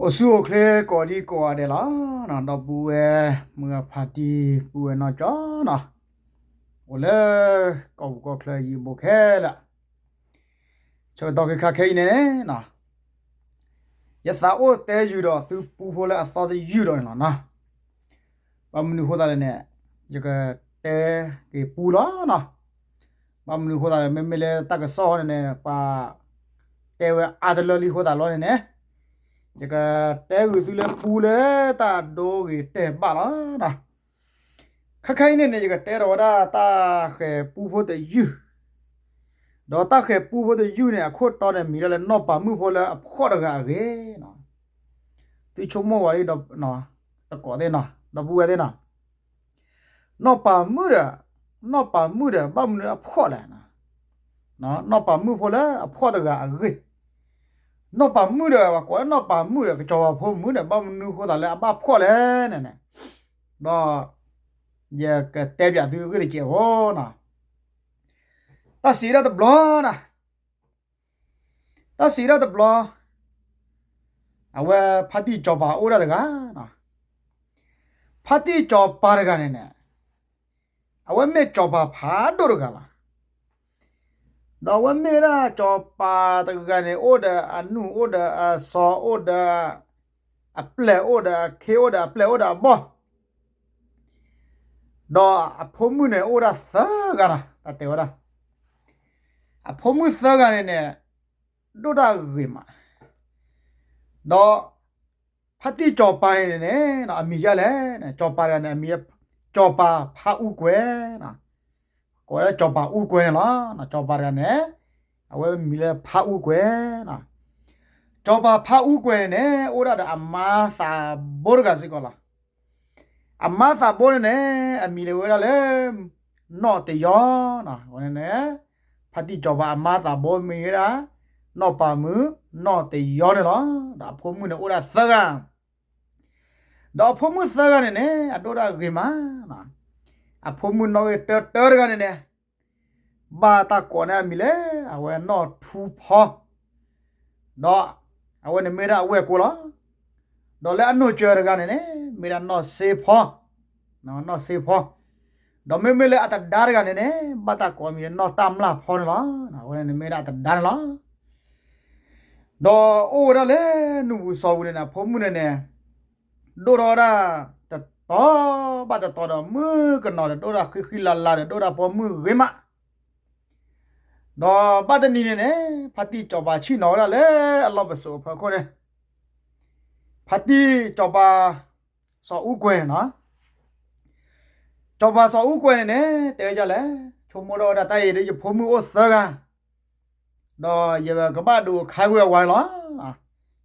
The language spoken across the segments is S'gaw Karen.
အိၣ်ဆူၣ်အိၣ်ချ့ကိးဒံကိးဂၤဒဲးလီၤ. ဒီပုၢ်ဝဲၢ်မုၢ်ဂၤဖါတံၢ် ပုၢ်ဝဲၢ်နီၢ်ကၠီနီၤ, အိၣ်လၢကီၢ်ပူၤကီၢ်ချၢယံၤဘိခဲလၢာ်, ဆၢကတီၢ်ခဲခါခဲအံၤန့ၣ်န့ၣ်, ယသးအိၣ်တဲယုာ်ဒီးသုပူဖိလၢအသီတယုာ်ဒီးန့ၣ်လီၤနီၤ. ဘၣ်မနုၤအဃိသတးလဲၣ်န့ၣ်, ယကတဲက့ၤပူလီၤနီၤ. ဘၣ်မနုၤအဃိသတးလဲၣ်, မ့မ့ၢ်လၢတၢ်ကစီၣ်န့ၣ်န့ၣ် ပှၤတဲဝဲအါတလၢလံအဃိသတးလီၤန့ၣ်န့ၣ်, ယကတဲဂုာ်သုလၢပူလၢတၢ်ဒိဂ့ၤတဲာ်ဘၣ်လီၤနီၤ. ခဲခါအံၤန့ၣ်န့ၣ် ယကတဲဒီးဝဲဒၣ်တၢ်ဃဲၤပူဖိတယုၢ်, ဒီးတၢ်ဃဲၤပူဖိတယုၢ်န့ၣ် အခိၣ်တီန့ၣ်မံၤဒၣ်လၢနီၢ်ပၤမုၣ်ဖိလၢအဖှီၣ်တဂၤအဂ့ၢ်နီၤ. သုဆိကမိၣ်ဝဲလံဒီး, တကိးသ့ၣ်နီၤ, ဒီပုၢ်ဝဲၢ်သ့ၣ်နီၤ, နီၢ်ပၤမုၣ်ဒီး, နီၢ်ပၤမုၣ်ဒီး ဘၣ်မနုၤအဖှီၣ်လဲၣ်. နီၢ်ပၤမုၣ်ဖိလၢအဖှီၣ်တဂၤအဂ့ၢ်, နီၢ်ပၤမုၣ်ဒီး ပှၤကိးလၢနီၢ်ပၤမုၣ်ဒီး ကစီၤပၤဖိမုၣ်ဒီး ဘၣ်မနုၤအဃိသတးလၢအဘၣ်ဖှီၣ်လဲၣ်န့ၣ်န့ၣ်, ဒီးယကတဲပၠးသုအဂ့ၢ်တကဲးဖိနီၤ. တၢ်စံးဒၣ်တဘျီနီၤ, တၢ်စံးဒၣ်တဘျီ, အဝဲဖါတံၢ်စီၤပၤအိၣ်ဒၣ်တဂၤ, ဖါတံၢ်စီၤပၤတဂၤန့ၣ်န့ၣ်, အဝဲမ့ၢ်စီၤပၤဖးဒိၣ်တဂၤလီၤ. ဒီးအဝဲမ့ၢ်ဝဲဒၣ်စီၤပၤတဂၤန့ၣ် အိၣ်ဒီးအနူၢ် အိၣ်ဒီးအစီၤ အိၣ်ဒီးအပျဲၢ် အိၣ်ဒီးအခ့ အိၣ်ဒီးအပျဲၢ် အိၣ်ဒီးအဘီၣ်, ဒီးအဖိမုၣ်န့ၣ် အိၣ်ဝဲဒၣ်သၢဂၤနီၤ, တၢ်တဲဝဲဒၣ်, အဖိမုၣ်သၢဂၤန့ၣ်န့ၣ်, ဒိၣ်တၢ်ဂ့ၤမး, ဒီးဖါတံၢ်စီၤပၤန့ၣ်န့ၣ် အမံၤယါလဲၣ်န့ၣ် စီၤပၤတဂၤန့ၣ် အမံၤ, စီၤပၤဖးအူကွဲၤ, ကိးဝဲဒၣ်စီၤပၤအူကွဲၤန့ၣ်လီၤ. စီၤပၤတဂၤန့ၣ် အဝဲမံၤလၢဖးအူကွဲၤ, စီၤပၤဖးအူကွဲၤန့ၣ်န့ၣ် အိၣ်ဒၣ်ဒီးအမါသးဘိတဂၤစ့ၢ်ကီးလီၤ. အမါသးဘိန့ၣ်န့ၣ် အမံၤလၢဝဲဒၣ်လၢ နီၢ်တယီ, ဝဲန့ၣ်န့ၣ်, ဖါတံၢ်စီၤပၤအမါသးဘိမံၤဝဲဒၣ် နီၢ်ပၤမုၣ် နီၢ်တယီန့ၣ်လီၤ. ဒီးအဖိမုၣ်န့ၣ်အိၣ်ဒၣ်သၢဂၤ, ဒီးအဖိမုၣ်သၢဂၤန့ၣ်န့ၣ် အဒိၣ်ဒၣ်ဂ့ၤမး, အဖိမုၣ်နီၢ်ဂ့ၢ်တၢတၢတဂၤန့ၣ်န့ၣ် ဘၣ်တၢ်ကိးန့ၢ်အမံၤလၢ အဝဲနီၢ်ထူဖီ, ဒီးအဝဲန့ၣ်မ့ၢ်ဒၣ်အဝဲၢ်ကိလီၤ. ဒီးလၢအနီၢ်စၢၤတဂၤန့ၣ်န့ၣ် မ့ၢ်ဒၣ်နီၢ်စ့ဖီ, နီၢ်စ့ဖီ, ဒီးမ့မ့ၢ်လၢအတဒါတဂၤန့ၣ်န့ၣ် ဘၣ်တၢ်ကိးအမံၤလၢနီၢ်တၢ်မျၢ်ဖီန့ၣ်လီၤ. အဝဲန့ၣ်မ့ၢ်ဒၣ်အတဒါန့ၣ်လီၤ. ဒီးအိၣ်ဝဲဒၣ်လၢနူၢ်ပူၤစီၤပူၤန့ၣ်န့ၣ် အဖိမုၣ်န့ၣ်န့ၣ် ဒိၣ်ထီၣ်ဝဲဒၣ် တတီၤဘၣ်တတီၤဒီး မုၣ်ကနီၤဒီး ဒိၣ်ဒၣ်ဃံဃံလၤလၤဒီး ဒိၣ်ဒၣ်ပိာ်မုၣ်ဂ့ၤမး, ဒီးဘၣ်တနံၤန့ၣ်န့ၣ် ဖါတံၢ်စီၤပၤဆံၣ်နီၤဝဲဒၣ်လၢအလီၢ်ပစိာ်အဖီခိၣ်န့ၣ်, ဖါတံၢ်စီၤပၤစီၤအူကွဲၤန့ၣ်, စီၤပၤစီၤအူကွဲၤန့ၣ်န့ၣ် တဲဝဲဒ်လဲၣ်, ဆိကမိၣ်ထီၣ်ဝဲဒၣ်တၢ်အံၤဒီး ယဖိမုၣ်အိၣ်သၢဂၤ ဒီးယကဘၣ်ဒုးခါကွံာ်အဝၤန့ၣ်လီၤ.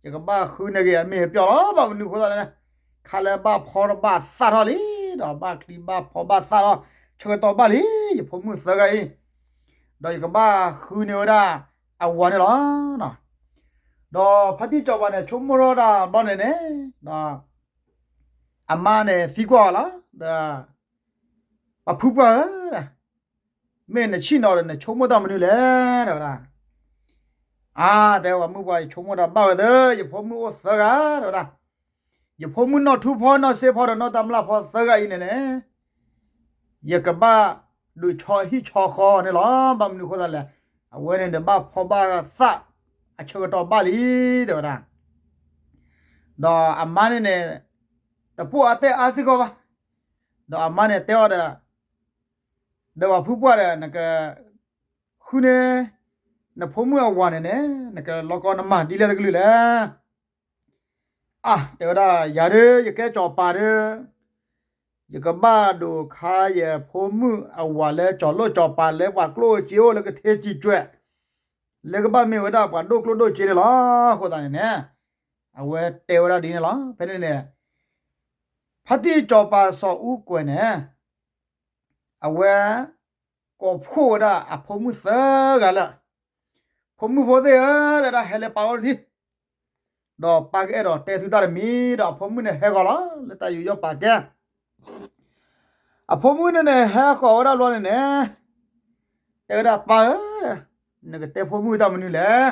ယကဘၣ်ဃုန့ၢ်က့ၤအမ့ၢ်အပျီၢ်လီၤ. ဘၣ်မနုၤအဃိသတးလဲၣ်န့ၣ်, ခါလၢဘၣ်ဖီဘၣ်သၣ်ထီၣ်လံ, ဒီးဘၣ်ချံဘၣ်ဖီဘၣ်သၣ်ထီၣ် ဆၢကတီၢ်ဘၣ်လံ, ယဖိမုၣ်သၢဂၤအံၤ, ဒီးယကဘၣ်ဃုန့ၢ်ဝဲဒၣ်အဝၤန့ၣ်လီၤ. ဒီးဖါတံၢ်စီၤပၤန့ၣ် ဆိကမိၣ်ထီၣ်ဒၣ်ဘျီန့ၣ်န့ၣ်, ဒီးအမါန့ၣ်သံကွၢ်အီၤလီၤ, ဒီး ပှၤဖုပှၢ်ဧၢ, မ့ၢ်နဆံၣ်နီၤဒီး နဆိကမိၣ်တၢ်မနုၤလဲၣ်, တဲဝဲဒၣ်. အါ, တဲဝဲမုၣ်ပှၢ်, ယဆိကမိၣ်တၢ်ဘၣ်ဝဲသၢ, ယဖိမုၣ်အိၣ်သၢဂၤ, တဲဝဲဒၣ်. ယဖိမုၣ်နီၢ်ထူဖီ နီၢ်စ့ဖီဒီး နီၢ်တၢ်မျၢ်ဖီသၢဂၤအံၤန့ၣ်န့ၣ်, ယကဘၣ်ဒုးဆီဟံၣ်ဆီဃီန့ၣ်လီၤ. ဘၣ်မနုၤအဃိသတးလဲၣ်, အဝဲန့ၣ်ဒီးဘၣ်ဖီဘၣ်သၣ် အဆၢကတီၢ်ဘၣ်လံ, တဲဝဲဒၣ်. ဒီးအမါန့ၣ်န့ၣ် တပိာ်အတဲအါစ့ၢ်ကီးဘၣ်. ဒီးအမါန့ၣ်တဲအီၤဒီး, ဒီးပှၤဖုပှၢ်ဒီး နကဃုန့ၢ် နဖိမုၣ်အဝၤန့ၣ်န့ၣ် နကလီၤကီနမၤဒ်လဲၣ်တကလုာ်လဲၣ်. အါ, တဲဝဲဒၣ်, ယၤဒုး ယကဲစီၤပၤဒီး ယကဘၣ်ဒုးခါယဖိမုၣ်အဝၤလၢ စီၤလိၣ်စီၤပၤလၢ ပှၤကျိၣ်အိၣ်စ့အိၣ်လၢကထ့စံးကွဲး, လၢကဘၣ်မ့ၢ်ဝဲဒၣ်ပှၤဒိၣ်ကျိၣ်ဒိၣ်စ့န့ၣ်လီၤ. အဃိသတးန့ၣ်န့ၣ်, အဝဲတဲဝဲဒၣ်ဒ်န့ၣ်လီၤ. ဖဲန့ၣ်န့ၣ် ဖါတံၢ်စီၤပၤစီၤအူကွဲၤန့ၣ် အဝဲ ကိးဖှိၣ်ဝဲဒၣ်အဖိမုၣ်သၢဂၤလၢာ်, ဖိမုၣ်ဖိသ့ၣ်ဧၢ, တဲဒၣ်, ဟဲလၢပၢ်အိၣ်တထံၣ်, ဒီးပၢ်ကအဲၣ်ဒိးတဲသုတၢ်တမံၤ, ဒီးအဖိမုၣ်န့ၣ်ဟဲဂီၤလီၤ လၢတၢ်ယူးယီၣ်ပာ်ကဲ. အဖိမုၣ်န့ၣ်န့ၣ် ဟဲဃီၤဝဲဒၣ်ဘျီန့ၣ်န့ၣ်, တဲဝဲဒၣ်, ပၢ်ဧၢ, နကတဲဖိမုၣ်တၢ်မနုၤလဲၣ်.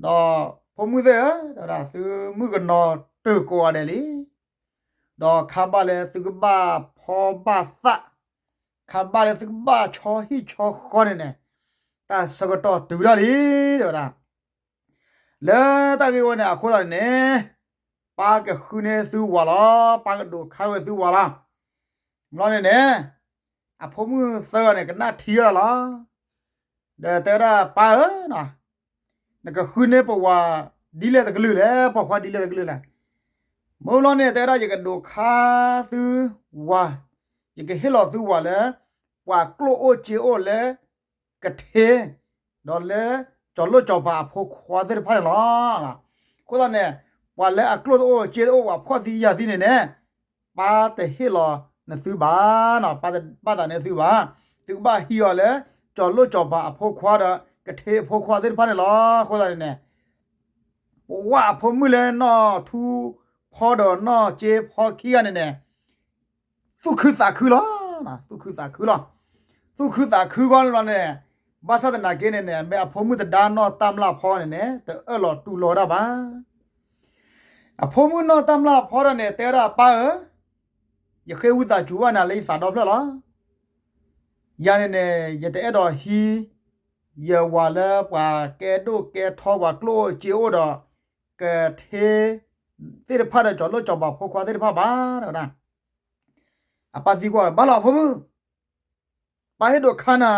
ဒီး ဖိမုၣ်သ့ၣ်ဧၢ, တဲဝဲဒၣ်, သုမုၣ်ကနီၤတၢၢ်ကိးဂၤဒဲးလံ, ဒီးခါဘၣ်လၢသုကဘၣ်ဖီဘၣ်သၣ်, ခါဘၣ်လၢသုကဘၣ်ဆီဟံၣ်ဆီဃီန့ၣ်န့ၣ်, တၢ်ဆၢကတီၢ်တုၤဒၣ်လံ, တဲဝဲဒၣ်. လၢတၢ်ဂ့ၢ်ဝဲန့ၣ်အဃိသတးန့ၣ်န့ၣ်, ပၢ်ကဃုန့ၢ်သုဝၤလီၤ, ပၢ်ကဒိးခါဝဲသုဝၤလီၤ. ဘျီန့ၣ်န့ၣ်, အဖိမုၣ်သၢဂၤန့ၣ် ကနၣ်ထံထီၣ်လီၤ. ဒီးတဲဝဲဒၣ်, ပၢ်ဧၢ, နကဃုန့ၢ်ပဝၤဒ်လဲၣ်တကလုာ်လဲၣ်, ပိာ်ခွါဒ်လဲၣ်တကလုာ်လဲၣ်. မ့ၢ်ဘျီန့ၣ် တဲဝဲဒၣ်, ယကဒိးခါသုဝၤ, ယကဟ့ၣ်လီၤသုဝၤလၢ ပှၤကျိၣ်အိၣ်စ့အိၣ်လၢ ကထ့, ဒီးလၢကၠီၤလိၣ်ကၠီၤပၤအဖိခွါသ့ၣ်တဖၣ်န့ၣ်လီၤ. အဃိသတးန့ၣ်, ပှၤလၢအကျိၣ်တအိၣ်စ့တအိၣ် ပှၤဖှီၣ်သံယာ်သံန့ၣ်န့ၣ်, ပၢ်တဟ့ၣ်လီၤနသုဘၣ်, ပၢ်တဘၣ်သးန့ၢ်သုဘၣ်. သုကဘၣ်ဟံးအီၤလၢ ကၠီၤလိၣ်ကၠီၤပၤအဖိခွါဒီး ကထ့အဖိခွါသ့ၣ်တဖၣ်န့ၣ်လီၤ. အဃိသတးန့ၣ်န့ၣ်, ပဝဲအဖိမုၣ်လၢနီၢ်ထူဖီဒီးနီၢ်စ့ဖီခံဂၤန့ၣ်န့ၣ်, သူၣ်ခုသးခုလီၤ, သူၣ်ခုသးခုလီၤ. သူၣ်ခုသးခုဂီၢ်န့ၣ်လီၤန့ၣ်, ဘၣ်ဆၣ်သနာ်က့န့ၣ်န့ၣ်, မ့ၢ်အဖိမုၣ်တဒါနီၢ်တၢ်မျၢ်ဖီန့ၣ်န့ၣ် တအၢၣ်လီၤတူၢ်လိာ်ဝဲဒၣ်ဘၣ်. အဖိမုၣ်နီၢ်တၢ်မျၢ်ဖီဒၣ်န့ၣ် တဲဝဲဒၣ်, ပၢ်ဧၢ, ယဃ့ဝံသးစူၤဘၣ်နၤလၢယသးဒီဖျၢၣ်လီၤ. ယၤန့ၣ်န့ၣ် ယတအဲၣ်ဒိးဟံး ယဝၤလၢပှၤကဲဒိၣ်ကဲထီ ပှၤကျိၣ်အိၣ်စ့အိၣ်ဒီး ကထ့သ့ၣ်တဖၣ်ဒီး ကၠီၤလိၣ်ကၠီၤပၤဖိခွါသ့ၣ်တဖၣ်ဘၣ်, တဲဝဲဒၣ်. အပၢ်သံကွၢ်, ဘၣ်လီၤအဖိမုၣ်, ပၢ်ဟ့ၣ်ဒိးခါနၤ,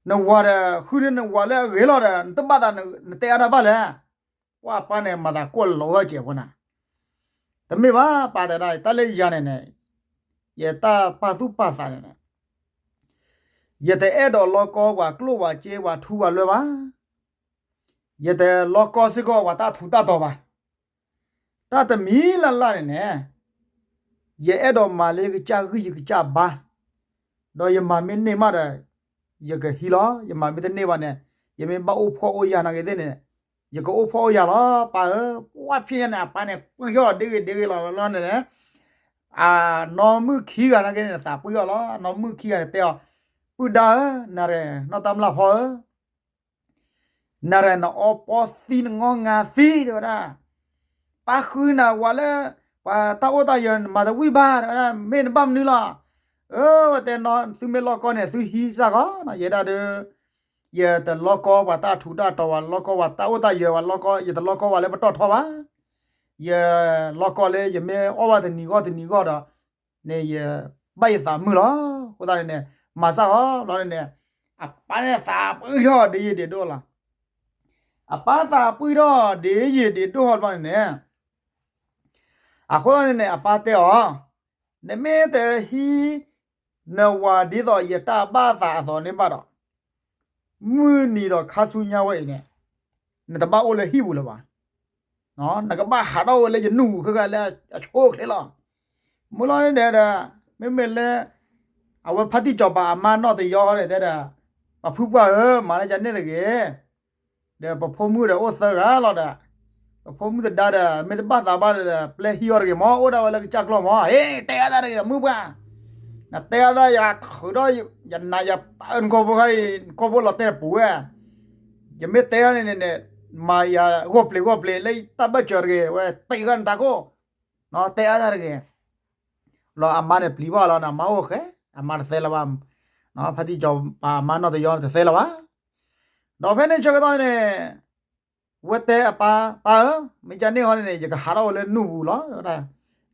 နဝၤဒီး ဃုန့ၢ်နဝၤလၢအဂ့ၤလီၤဒီး နတဘၣ်သး နတဲအါတၢ်ဘၣ်လဲၣ်. ပှၤပၢ်န့ၣ် မၤသးကိၢ်လီၤဂီၢ်စဲးဖိန့ၣ်, တမ့ၢ်ဘၣ်, ပၢ်တဲဒၣ်, တၢ်လၢယၤန့ၣ်န့ၣ်, ယတၢ်ပာ်သူၣ်ပာ်သးန့ၣ်န့ၣ်, ယတအဲၣ်ဒိးလီကီပှၤကျိၣ်ပှၤစ့ပှၤထူပှၤလွဲဘၣ်. ယတလီကီစ့ၢ်ကီးပှၤတၢ်ထူးတၢ်တီၤဘၣ်. တၢ်တမံၤလၢ်လၢ်န့ၣ်န့ၣ်, ယအဲၣ်ဒိးမၤလၢယကစၢ်ဂံၢ်ယကစၢ်ဘါ, ဒီးယမၤမ့ၢ်န့ၢ်မးဒီး ယကဟံးလီၤ. ယမၤမ့ၢ်တန့ၢ်ဘၣ်န့ၣ်, ယမ့ၢ်ဘၣ်အိၣ်ဖှီၣ်အိၣ်ယာ်နာ်က့သ့ၣ်န့ၣ်, ယကအိၣ်ဖှီၣ်အိၣ်ယာ်လီၤ ပၢ်ဧၢ. ပှၢ်ဖဲညါန့ၣ် အပၢ်န့ၣ် ပှ့ၤထီၣ်ဒ့ဂ့ၤဒ့ဂ့ၤလီၤလီၤန့ၣ်န့ၣ်, အနီၢ်မုၣ်ခံဂၤနာ်က့န့ၣ် သးပှ့ၤအီၤလီၤ. အနီၢ်မုၣ်ခံဂၤန့ၣ်တဲအီၤ, ပုၢ်ဒါဧၢ, နၤရဲၣ် နီၢ်တၢ်မျၢ်ဖီဧၢ, နၤရဲၣ် နအီပီသံ နငီငါသံ တဲဝဲဒၣ်. ပၢ်ဃုနၤဝၤလၢ ပှၤတၢ်အိၣ်တၢ်ယၢၤ နမၤတဝံၣ်ဘၣ် တဲဝဲဒၣ်, မ့ၢ်နဘၣ်မနုၤလီၤ. အၢ ဝဲတဲနီၤ သုမ့ၢ်လီကီန့ၣ် သုဟံးစ့ၢ်ကီး, ယဲဒၣ်ဒီး ယတလီကီပှၤတၢ်ထူးတၢ်တီၤဘၣ်, လီကီပှၤတၢ်အိၣ်တၢ်ယၢၤဘၣ်, လီကီ ယတလီကီပှၤလၢပတီၢ်ထီဘၣ်. ယလီကီလၢယမ့ၢ်အီၣ်ဘၣ်တနံၤဂီၢ်တနံၤဂီၢ်ဒီး န့ၣ်ယဘၣ်ယသးမုာ်လီၤ. အဃိသတးန့ၣ်န့ၣ် မၤစၢ်အီၤလီၤန့ၣ်န့ၣ်, အပၢ်န့ၣ်သးပှ့ၤထီၣ်ဒ့ယံာ်ဒ့ဒိၣ်လီၤ. အပၢ်သးပှ့ၤထီၣ်ဒ့ယံာ်ဒ့ဒိၣ်လီၤန့ၣ်န့ၣ်, အဃိသတးန့ၣ်န့ၣ် အပၢ်တဲအီၤ, နမ့ၢ်တဟံး နဝၤဒ်သိးယတၢ်ဘၣ်သးအသိးန့ၣ်ဘၣ်ဒီး, မုၢ်နံၤဒီးခါဆူညါဝဲအံၤန့ၣ်, နတဘၣ်အိၣ်လၢဟံၣ်ပူၤလၢၤဘၣ်. နကဘၣ်ဟးထီၣ်ဝဲလၢယနူၢ်ပူၤခဲခါလၢအဆိအချ့လီၤ. မုၢ်လီၤန့ၣ်ဒီး မ့မ့ၢ်လၢ အဝဲဖါတံၢ်စီၤပၤအမါနီၢ်တယီန့ၣ်တဲဒီး, ပှၤဖုပှၢ်ဧၢ, မၤလၢယၤန့ၣ်တဂ့ၤ ဒီးပဖိမုၣ်ဒီးအိၣ်သၢဂၤလီၤဒီး, ပဖိမုၣ်တဒါဒီး မ့ၢ်တဘၣ်သးဘၣ်ဒီး ပျဲဟံးအီၤတဂ့ၤမး, အိၣ်ဒၣ်ဝဲလၢကစၢ်ကျီၢ်မး, ဟ့ တဲအါတၢ်တဂ့ၤ မုၢ်ပှၢ်, နတဲအါတၢ် ယဃုာ်ဒီး ယနာ်ယပာ်နကိာ်ဖိခါအံၤ နကိာ်ဖိလီၤတဲာ်ပူၤဝဲ, ယမ့ၢ်တဲအါန့ၣ်န့ၣ် မၤယၤဂီၢ်ပျ့ၤဂီၢ်ပျ့ၤ လၢတၢ်ဘၢၣ်စၢၤတဂ့ၤ ဝဲပံးဂၤနတၢ်ခိၣ်, တဲအါတၢ်တဂ့ၤ လီၤအမါန့ၣ်ပျံၤဘၣ်လီၤန့ၣ် အမါအိၣ်ဃဲ, အမါတသဲလၢၤဘၣ်, ဖါတံၢ်စီၤပၤအမါနီၢ်တယီန့ၣ်တသဲလၢၤဘၣ်. ဒီးဖဲန့ၣ်ဆၢကတီၢ်န့ၣ်, ဝဲတဲအပၢ်, ပၢ်ဧၢ, မ့ၢ်ကန့ၣ်ဟီန့ၣ်န့ၣ် ယကဟးထီၣ်ဝဲလၢနူၢ်ပူၤလီၤ,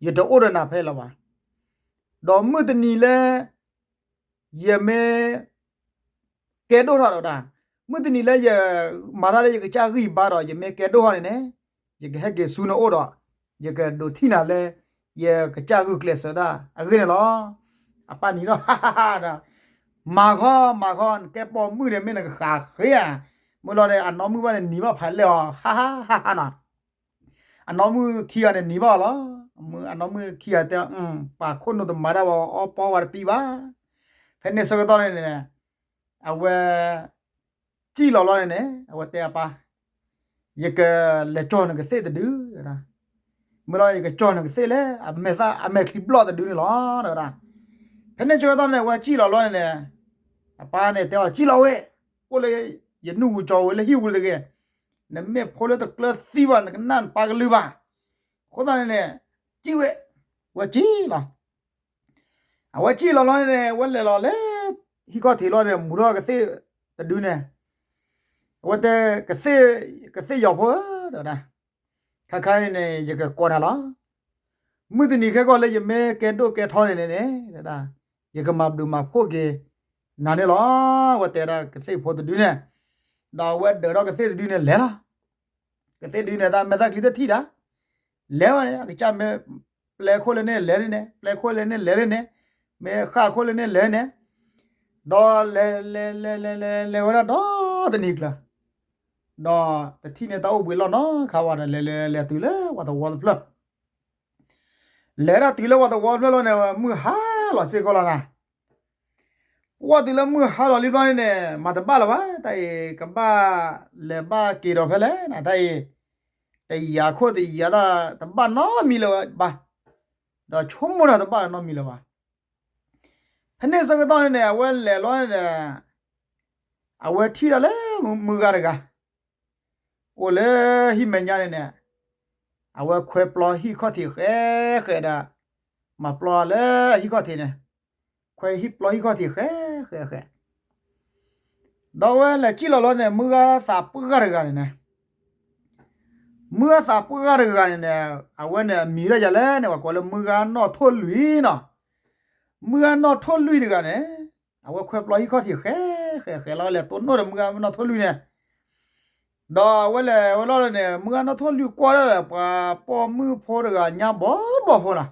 ယတအိၣ်ဒီးနၤဖဲလၢၤဘၣ်. ဒီးမုၢ်တနံၤလၢ ယမ့ၢ် ကဲဒိၣ်ထီၣ်ဒီးဒၣ်, မုၢ်တနံၤလၢယမၤတၢ်လၢယကစၢ်ဂံၢ်ဘါဒီး ယမ့ၢ်ကဲဒိၣ်ထီၣ်န့ၣ်န့ၣ်, ယကဟဲက့ၤဆူနအိၣ်ဒီး ယကဒိးထံၣ်နၤလၢ ယကစၢ်ဂုာ်ကျဲးစၢးတၢ်အဂ့ၢ်န့ၣ်လီၤ. အပၢ်နံၤဒီး ဟါဟါဟါဒီး, မၤဃီ မၤဃီ နကဲပိာ်မုၣ်ဒီး မ့ၢ်နကဃးဃ့ဧါ, မုၢ်လီၤဒီး အနီၢ်မုၣ်ဘၣ်န့ၣ် နံၤဘၣ်ဖးလဲၢ်အီၤ ဟါဟါဟါဟါနီၤ. အနီၢ်မုၣ်ခံဂၤန့ၣ်နံၤဘၣ်အီၤလီၤ. အနီၢ်မုၣ်ခံဂၤတဲ, ပှၤခိၣ်နူာ်တမၤတၢ်ဘၣ် အီပီဝဲတပံၤဘၣ်. ဖဲန့ၣ်ဆၢကတီၢ်န့ၣ်န့ၣ်, အဝဲ စံၣ်လီၤဘျီန့ၣ်န့ၣ် အဝဲတဲအပၢ်, ယကလဲၤကၠီၣ်နကသ့ၣ်တဒု, မ့ၢ်လီၤ ယကကၠီၣ်နကသ့ၣ်လၢ အမဲာ်သၣ် အမဲာ်ချံဘျီၣ်တဒုန့ၣ်လီၤ တဲဝဲဒၣ်. ဖဲန့ၣ်ဆၢကတီၢ်န့ၣ် အဝဲစံၣ်လီၤဘျီန့ၣ်န့ၣ်, အပၢ်န့ၣ်တဲအီၤ စံၣ်လီၤဝဲ, အိၣ်လၢယနူၢ်ပူၤ ကၠီၤဝဲလၢဟံၣ်ပူၤတဂ့ၤ. နမ့ၢ်ဖိလၢတကျၢၤသံဘၣ် နကနၣ်နပၢ်ကလုၢ်ဘၣ်. အဃိသတးန့ၣ်န့ၣ် စံၣ်ဝဲ, ဝဲစံၣ်လီၤ. အဝဲစံၣ်လီၤလီၤန့ၣ် ဝဲလဲၤလီၤလၢ ဟံၣ်ခီၣ်ထံးလီၤန့ၣ် မူထီၣ်ကသ့ၣ်တဒုန့ၣ်, အဝဲတဲ ကသ့ၣ်, ကသ့ၣ်ယီၤဖိဧၢ တဲဝဲဒၣ်, ခါခါအံၤန့ၣ် ယကကိးနၤလီၤ. မုၢ်တနံၤခဲကီၢ်လၢယမ့ၢ်ကဲဒိၣ်ကဲထီန့ၣ်န့ၣ် တဲဒၣ်, ယကမၤဘျုးမၤဖှိၣ်က့ၤနၤန့ၣ်လီၤ. အဝဲတဲဒၣ်ကသ့ၣ်ဖိတဒုန့ၣ်, ဒီးအဝဲဒၢးထီၣ်ကသ့ၣ်တဒုန့ၣ်လဲၤလီၤ. ကသ့ၣ်တဒုန့ၣ် တၢ်မဲာ်တၢ်ချံတထံၣ်တၢ်, လဲၤဝဲန့ၣ် အကစၢ်မ့ၢ်ပျဲခိၣ်လၢန့ၣ်လဲၤလံန့ၣ်, ပျဲခိၣ်လၢန့ၣ်လဲၤလံန့ၣ်, မ့ၢ်ဃၣ်ခိၣ်လၢန့ၣ်လဲၤန့ၣ်, ဒီးလဲၤလဲၤလဲၤလဲၤလဲၤလဲၤဝဲဒၣ်ဒီတနံၤကျၢၤ, ဒီးတထံၣ်န့ၢ်တၢ်အိၣ်ဘှံးလီၢ်နီတခါဘၣ်ဒီး လဲၤလဲၤလဲၤတုၤလၢပှၤသဝီတဖျၢၣ် လဲၤဒၣ်တုၤလၢပှၤသဝီတဖျၢၣ်လီၤန့ၣ် မုၢ်ဟါလီၤစ့ၢ်ကီးလီၤနၤ. ပှၢ်တုၤလၢမုၢ်ဟါလီၤလံဘျီန့ၣ်န့ၣ် မၤတဘၣ်လၢၤဘၣ်, တၢ်အံၤကဘၣ်လဲၤဘၣ်က့ၤဒီးဖဲလဲၣ်နၤ, တၢ်အံၤ တယာ်ခိၣ်တယာ်တၢ်တဘၣ်နီတမံၤလၢၤဘၣ်, ဒီးဆိကမိၣ်တၢ်တဘၣ်နီတမံၤလၢၤဘၣ်. ဖဲန့ၣ်ဆၢကတီၢ်န့ၣ်န့ၣ် အဝဲလဲၤလီၤန့ၣ်ဒီး အဝဲထံၣ်ဒၣ်လၢမုၢ်ဂၤတဂၤ အိၣ်လၢဟံၣ်မဲာ်ညါန့ၣ်န့ၣ်, အဝဲခွဲပျီဟံၣ်ခီၣ်ထံးဃဲဃဲဒီး မၤပျီလၢဟံၣ်ခီၣ်ထံးန့ၣ်, ခွဲဟံၣ်ပျီဟံၣ်ခီၣ်ထံးဃဲဃဲဃဲ, ဒီးအဝဲလဲၤစံၣ်လီၤလီၤန့ၣ် မုၢ်ဂၤသးပှၢ်တဂၤန့ၣ်န့ၣ်, မုၢ်ဂၤသးပှၢ်တဂၤန့ၣ်န့ၣ် အဝဲန့ၣ်အမံၤဒၣ်ယၤလဲၣ်န့ၣ် ပှၤကိးလၢမုၢ်ဂၤနီၣ်ထိၣ်လွံၢ်နီၤ. မုၢ်ဂၤနီၣ်ထိၣ်လွံၢ်တဂၤန့ၣ် အဝဲခွဲပျီဟံၣ်ခီၣ်ထံးဃဲဃဲဃဲလီၤ လဲၤတိၢ်နီၣ်ဒီးမုၢ်ဂၤနီၣ်ထိၣ်လွံၢ်န့ၣ်, ဒီးအဝဲလဲၤဝဲလီၤန့ၣ် မုၢ်ဂၤနီၣ်ထိၣ်လွံၢ်ကွၢ်ဒၣ်ဒီး ပှၤပိာ်မုၣ်ဖိတဂၤညါဘီဘီဖိနီၤ,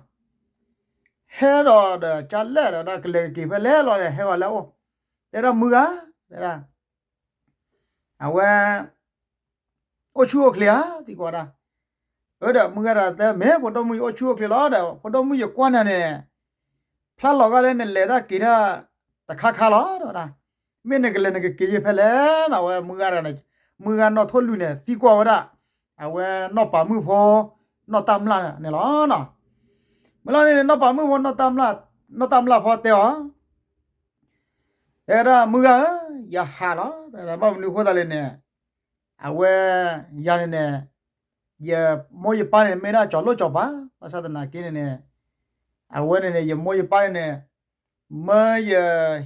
ဟဲဒီးဒီးကလဲၣ်ဒီး ကလဲၤကက့ၤဖဲလဲၣ်လီၤန့ၣ် ဟဲဂီၤလၢအအိၣ်, တဲဒၣ်မုၢ်ဂၤ, တဲဒၣ် အဝဲ အိၣ်ဆူၣ်အိၣ်ချ့ဧါ သံကွၢ်ဒၣ်, အၢဒီးမုၢ်ဂၤဒီးတဲ မ့ၢ်ဖိဒိၣ်မုၣ်ယအိၣ်ဆူၣ်အိၣ်ချ့လီၤဒီး ဖိဒိၣ်မုၣ်ယကွၢ်နၤန့ၣ် ဖျါလီၤဂာ်လၢနလဲၤတၢ်က့ၤတၢ်တခါခါလီၤ တဲဝဲဒၣ်, မ့ၢ်နကလဲၤနကက့ၤယဖဲလဲၣ်နီၤ အဝဲမုၢ်ဂၤဒီး မုၢ်ဂၤနီၣ်ထိၣ်လွံၢ်န့ၣ် သံကွၢ်ဝဲဒၣ်, အဝဲနီၢ်ပၤမုၣ်ဖိ နီၢ်တၢ်မျၢ်န့ၣ်လီၤ. မုၢ်လီၤန့ၣ် နီၢ်ပၤမုၣ်ဖိ နီၢ်တၢ်မျၢ်ဖိတဲအီၤ တဲဒၣ်မုၢ်ဂၤဧၢ, ယဟးလီၤ တဲဒၣ် ဘၣ်မနုၤအဃိသတးလဲၣ်န့ၣ်, အဝဲ ယၤန့ၣ်န့ၣ်, ယမိၢ်ယပၢ်န့ၣ် မ့ၢ်ဒၣ်ကၠီၤလိၣ်ကၠီၤပၤ, ဘၣ်ဆၣ်သနာ်က့န့ၣ်န့ၣ်, အဝဲန့ၣ်န့ၣ် ယမိၢ်ယပၢ်န့ၣ်န့ၣ်, မၢယ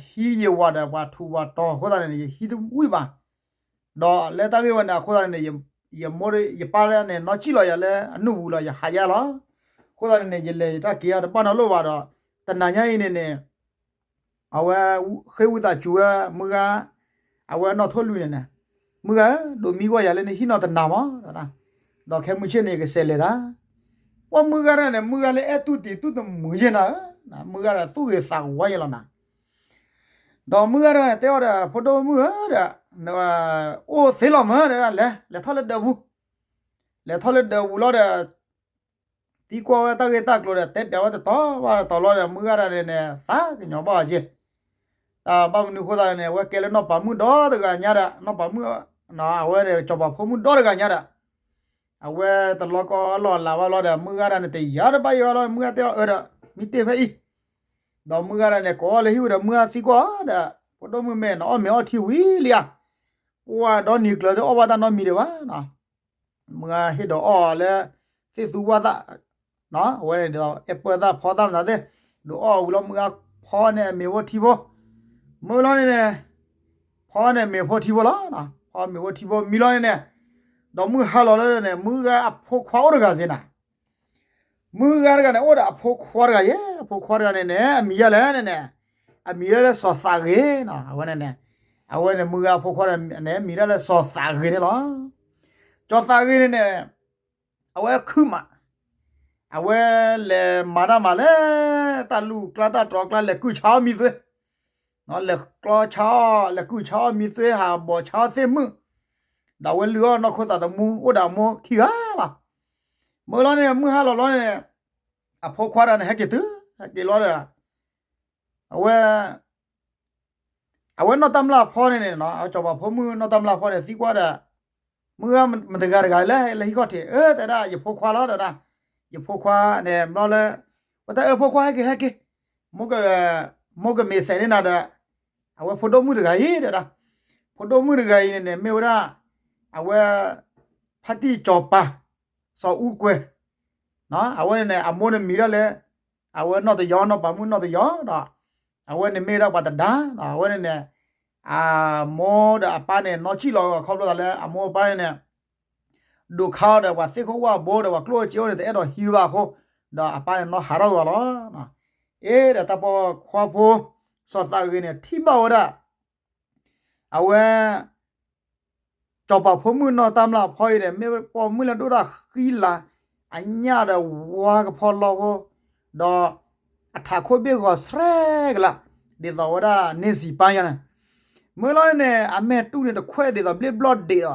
ဟံးယဝၤဒီးပှၤထူးပှၤတီၤအဃိသတးန့ၣ်န့ၣ် ယဟံးတဝံၣ်ဘၣ်, ဒီးလၢတၢ်ဂ့ၢ်ဝဲန့ၣ်အဃိသတးန့ၣ်န့ၣ်, ယမိၢ်ယပၢ်န့ၣ် နီၢ်ကံၣ်လီၤယၤလၢအနုၢ်ပူၤလီၤ ယဟးယါလီၤ. အဃိသတးန့ၣ်န့ၣ် ယလဲၤယတၢ်က့ၤတၢ်တဘၣ်နီတလိၣ်ဘၣ်ဒီး, တနၤညါအံၤန့ၣ်န့ၣ် အဝဲဃ့ဝံသးစူၤဝဲမုၢ်ဂၤ, အဝဲနီၣ်ထိၣ်လွံၢ်န့ၣ်န့ၣ်, မုၢ်ဂၤဧၢ, ဒိးမံကွၢ်ယၤလၢနဟံၣ်နီၢ်တနၤမး, ဒီးခဲမုၢ်ဆ့ၣ်န့ၣ် ယကစးလဲၤတၢ်, ပှၢ်မုၢ်ဂၤတဂၤန့ၣ် မုၢ်ဂၤလၢအဲၣ်တူၢ်တံၤတူၢ်တမုာ်ယဲၢ်နၤဧၢ, မုၢ်ဂၤဒီးသူၣ်ဂ့ၤသးဝါယဲၢ်လီၤနၤ ဒီးမုၢ်ဂၤတဂၤန့ၣ် တဲအီၤဒီး ဖိဒိၣ်မုၣ်ဧၢဒီး, အိၣ်သ့လီၤမၢဒီး လဲၤလဲၤထီၣ်လၢဒၢးပူၤ, လဲၤထီၣ်လၢဒၢးပူၤလီၤဒီး သံကွၢ်ဝဲတၢ်ဂ့ၢ်တၢ်ကျိၤဒီး တဲပျးဝဲတတီၤဘၣ်တတီၤလီၤဒီး မုၢ်ဂၤတဂၤန့ၣ်န့ၣ် သးကညီၤဘၣ်အီၤက့ၤ, တၢ်ဘၣ်မနုၤအဃိသတးန့ၣ် အဝဲကဲလၢနီၢ်ပၤမုၣ်ဒီတဂၤညါဒီး နီၢ်ပၤမုၣ်, အဝဲန့ၣ် ကၠီၤပၤဖိမုၣ်ဒီတဂၤညါဒီး အဝဲတလီၤကီလီၤလးဘၣ်လီၤဒီး မုၢ်ဂၤတဂၤန့ၣ် တယာ်တဘၣ်ယဲၢ်ဘၣ်လီၤ မုၢ်ဂၤတဲအီၤအၢဒီး မံတ့ၢ်ဖဲအံၤ, ဒီးမုၢ်ဂၤတဂၤန့ၣ် ကိးအီၤလၢဟံၣ်ဝဲဒီးမုၢ်ဂၤသံကွၢ်အီၤဒီး ဖိဒိၣ်မုၣ်မ့ၢ်နအီၣ်မ့ၤအီထံဝံၤလံဧါ, ပှၢ်ဒီနံၤကျၢၤဒီးအီၣ်ဘၣ်တၢ်နီတမံၤဒံးဘၣ် မုၢ်ဂၤဟ့ၣ်ဒီးအီၣ်လၢ သ့ၣ်သူဝၣ်သၣ်, အဝဲန့ၣ်ဒီး အဲၣ်ပၢၢ်သၣ်ဖီသၣ်မတၤသ့ၣ်, ဒုးအီၣ်ဝံၤလီၤ မုၢ်ဂၤဖီန့ၢ်အမ့ၤဖိထံဖိ, မုၢ်လီၤန့ၣ်န့ၣ်, ဖီန့ၢ်မ့ၤဖိထံဖိလီၤ, ဖီမ့ၤဖိထံဖိမံလီၤန့ၣ်န့ၣ်, ဒီးမုၢ်ဟါလီၤလၢန့ၣ် မုၢ်ဂၤအဖိခွါအိၣ်တဂၤစ့ၢ်နၤ မုၢ်ဂၤတဂၤန့ၣ် အိၣ်ဒီးအဖိခွါတဂၤယဲၢ်, အဖိခွါတဂၤန့ၣ်န့ၣ် အမံၤဒ်လဲၣ်န့ၣ်န့ၣ်, အမံၤဒ်လၢစီၤသးဂ့ၤ, အဝဲန့ၣ်န့ၣ်, အဝဲန့ၣ်မုၢ်ဂၤအဖိခွါန့ၣ် မံၤဒ်လၢစီၤသးဂ့ၤန့ၣ်လီၤ. စီၤသးဂ့ၤန့ၣ်န့ၣ်, အဝဲခုၣ်မး, အဝဲလဲၤမၤတၢ်မၤလၢ တၢ်လူၢ်ကျါတၢ်တြီၤကျါ လဲၤကုၢ်ဆါအီၣ်မံသွ့ လဲၤကျီဆါအီၣ် လဲၤကုၢ်ဆါအီၣ်မံသွ့ ဟးဘီၣ်ဆါအီၣ်သ့ၣ်မုၣ်, ဒီးအဝဲလုၢ်အီၣ်နီၢ်ခိသးသမူ အိၣ်ဒီးအမိၢ်ခံဂၤလီၤ. မုၢ်လီၤန့ၣ် မုၢ်ဟါလီၤလီၤန့ၣ်, အဖိခွါတဂၤန့ၣ် ဟဲက့ၤတုၤ, ဟဲက့ၤလီၤဒီး, အဝဲ အဝဲနီၢ်တၢ်မျၢ်ဖီန့ၣ်န့ၣ်, စီၤပၤဖိမုၣ်နီၢ်တၢ်မျၢ်ဖီန့ၣ် သံကွၢ်ဒီး, မုၢ်ဂၤမတဂၤတဂၤလဲၣ် လၢဟံၣ်ခီၣ်ထံး, အၢ တဲဒၣ် ယဖိခွါလီၤ တဲဒၣ်, ယဖိခွါန့ၣ် ဘျီလၢ, ဝဲတၢ်အၢ ဖိခွါဟဲက့ၤ ဟဲက့ၤ, မိၢ်ကမ့ၢ်စဲးန့ၢ်နၤဒီး, အဝဲဖိဒိၣ်မုၣ်တဂၤအံၤ တဲဒၣ်, ဖိဒိၣ်မုၣ်တဂၤအံၤန့ၣ်န့ၣ် မ့ၢ်ဝဲဒၣ်, အဝဲ ဖါတံၢ်စီၤပၤ စီၤအူကွဲၤ, အဝဲန့ၣ်န့ၣ် အမိၢ်န့ၣ်မံၤဒၣ်လဲၣ်, အဝဲနီၢ်တယီၤ နီၢ်ပၤမုၣ်နီၢ်တယီၤဒီး အဝဲန့ၣ်မ့ၢ်ဒၣ်ပှၤတဒါ, အဝဲန့ၣ်န့ၣ် အမိၢ်ဒီးအပၢ်န့ၣ် နီၢ်ကံၣ်လီၤအခီဖျိသးလၢအမိၢ်အပၢ်န့ၣ်န့ၣ် ဒိးခါအီၤဒီးပှၤသ့ၣ်ခိၣ်ဝၣ်ဘိဒီးပှၤကျိၣ်စ့အိၣ်န့ၣ် တအဲၣ်ဒိးဟံးဘၣ်အဃိ, ဒီးအပၢ်န့ၣ်နီၢ်ဟးထီၣ်ကွံာ်အီၤလီၤ. အ့ဒီးတၢ်ပိာ်ခွါဖိ စီၤသးဂ့ၤန့ၣ် ထံၣ်ဘၣ်ဝဲဒၣ် အဝဲ စီၤပၤဖိမုၣ်နီၢ်တၢ်မျၢ်ဖီအံၤန့ၣ် မ့ၢ်ပိာ်မုၣ်လၢဒိၣ်တၢ်ဃံလၤ, အညၣ်ဒီးဝါကဖီလီဖိ, ဒီးအထးခိၣ်ဘ့ၣ်ဂီၤဆှဲကလး, ဒ်သိးဝဲဒၣ်န့ၢ်စံးပၢ်ညါန့ၣ်, မ့ၢ်လီၤန့ၣ်န့ၣ် အမဲာ်တူၢ်န့ၣ်တခွဲးဒ်သိးဘျ့ဘျီၣ်ဒဲးဒီး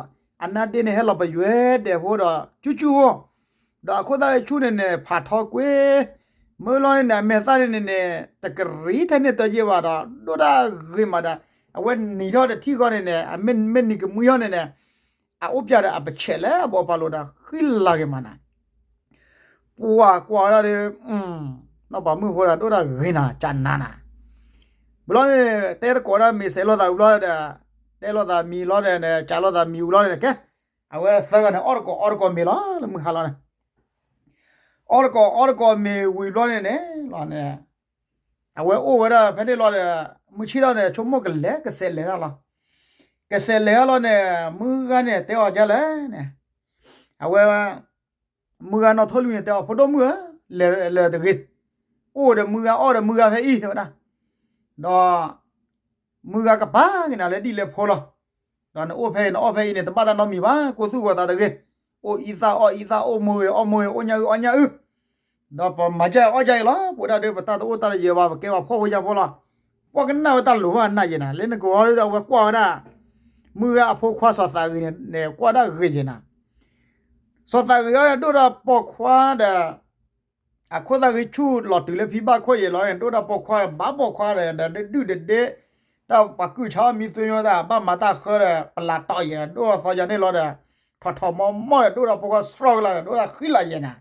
အနါဒ့န့ၣ်ဟဲလီၤပယွဲဒဲးဖိဒီး ကၠူကၠူဖိ ဒီးအခိၣ်သၣ်ဝဲဆူၣ်န့ၣ်န့ၣ် ဖးထီကွ့ၢ်, မ့ၢ်လီၤန့ၣ်န့ၣ် အမဲာ်သၣ်န့ၣ်န့ၣ်န့ၣ် တကရံထဲန့ၣ်တယဲၢ်ဘၣ်ဒီး ဒိၣ်တၢ်ဂ့ၤမးဒီး အဝဲနံၤထီၣ်တထံၣ်ဃီန့ၣ်န့ၣ် အမ့ၢ်မ့ၢ်နံၤကမှံဟီန့ၣ်န့ၣ် အအိၣ်ပျဲဒီးအပဆဲးလၢအဘီပာ်လိာ်ဒီး ဃံလၤဂ့ၤမးနၤ ပှၤကွၢ်ဝဲဒၣ်ဒီး နီၢ်ပၤမုၣ်ဖိဒီးဒိၣ်တၢ်ဂ့ၤနၤ ကနၤနၤ, ဘျီန့ၣ် တဲတကိးဒၣ်မ့ၤစဲးလိာ်သးဝံၤဘျီဒီး တဲလိာ်သးမံၤလီၤန့ၣ် ကးလိာ်သးမံၤဝံၤလီၤန့ၣ် ကဲ အဝဲသၢဂၤန့ၣ် အီၣ်တကိးအီတကိးမ့ၤလီၤ လၢမုၢ်ဟါလီၤန့ၣ် အီၣ်တကိးအီတကိးမ့ၤဝံၤဘျီန့ၣ်န့ၣ် အဝဲအိၣ်ဝဲဒၣ်ဖဲန့ၣ်လီၤဒီး မုၢ်ဆ့ၣ်ထီၣ်န့ၣ် ဆိကမိၣ်ကလဲၤကစဲးလဲၤတၢ်လီၤ. ကစဲးလဲၤတၢ်လီၤန့ၣ် မုၢ်ဂၤန့ၣ် တဲအီၤဒ်လဲၣ်န့ၣ် အဝဲ မုၢ်ဂၤနီၢ်ထိၣ်လွံၢ်န့ၣ် တဲအီၤ ဖိဒိၣ်မုၣ်ဧၢ, လဲၤလဲၤတဂ့ၤ, အိၣ်ဒီးမုၢ်ဂၤအီၣ်ဒီးမုၢ်ဂၤဖဲအံၤ တဲဝဲဒၣ်, ဒီး မုၢ်ဂၤကပၤက့ၤနၤလၢဒ်လဲၣ်ဖိလီၤ. ဒီးနအိၣ်ဖဲအံၤ နအီၣ်ဖဲအံၤန့ၣ် တဘၣ်တၢ်နီတမံၤဘၣ်, ကိၢ်သူၣ်ဂီၤသးတဂ့ၤ, အိၣ်အံသၣ်အီၣ်အံသၣ် အိၣ်မိၢ်ဂ့ၤအီၣ်မိၢ်ဂ့ၤ အိၣ်ညၣ်အုၣ်အီၣ်ညၣ်အုၣ်, ဒီးပမၤဒ်အံၤအီၣ်ဒ်အံၤလီၤ. ပဝဲဒၣ်ဒီး ပတၢ်တအိၣ်တၢ်တယၢၤဘၣ်, ပကဲပှၤဖှီၣ်ဖိယာ်ဖိလီၤ. ပှၤကနၣ်ဝဲတၢ်လိၤဘၣ်နၢ်ယဲနၤ, လၢနကဝီၤဒီး အဝဲကွၢ်ဝဲဒၣ် မုၢ်ဂၤအဖိခွါစီၤသးဂ့ၤန့ၣ် ကွၢ်ဒၣ်ဂ့ၤယဲနၤ, စီၤသးဂ့ၤအီၤဒိၣ်ဒီးပိာ်ခွါဒီး အခိၣ်သၣ်ဂံၢ်ဆူၣ်လီၤတုၤလၢဖံဘၣ်ခိၣ်ယဲလီၤန့ၣ် ဒိၣ်ဒီးပိာ်ခွါ ဘၣ်ပိာ်ခွါဒီး ဒုၣ်ဒုၣ်ဒ့ဒ့, တၢ်ပှၤကုၢ်ဆါအီၣ်မံသွ့မံသး ဘၣ်မၤတၢ်ဃၢဒီး ပလၤတီၢ်ယဲ ဒိၣ်ဒီးသီယၤန့ၣ်လီၤဒီး ထီၣ်ထီၣ်မီမီၢ်ဒီး ဒိၣ်ဒီးပိာ်ခွါစှီၣ်ကလာ်ဒီး ဒိၣ်ဒီးဃံလၤယဲနၤ,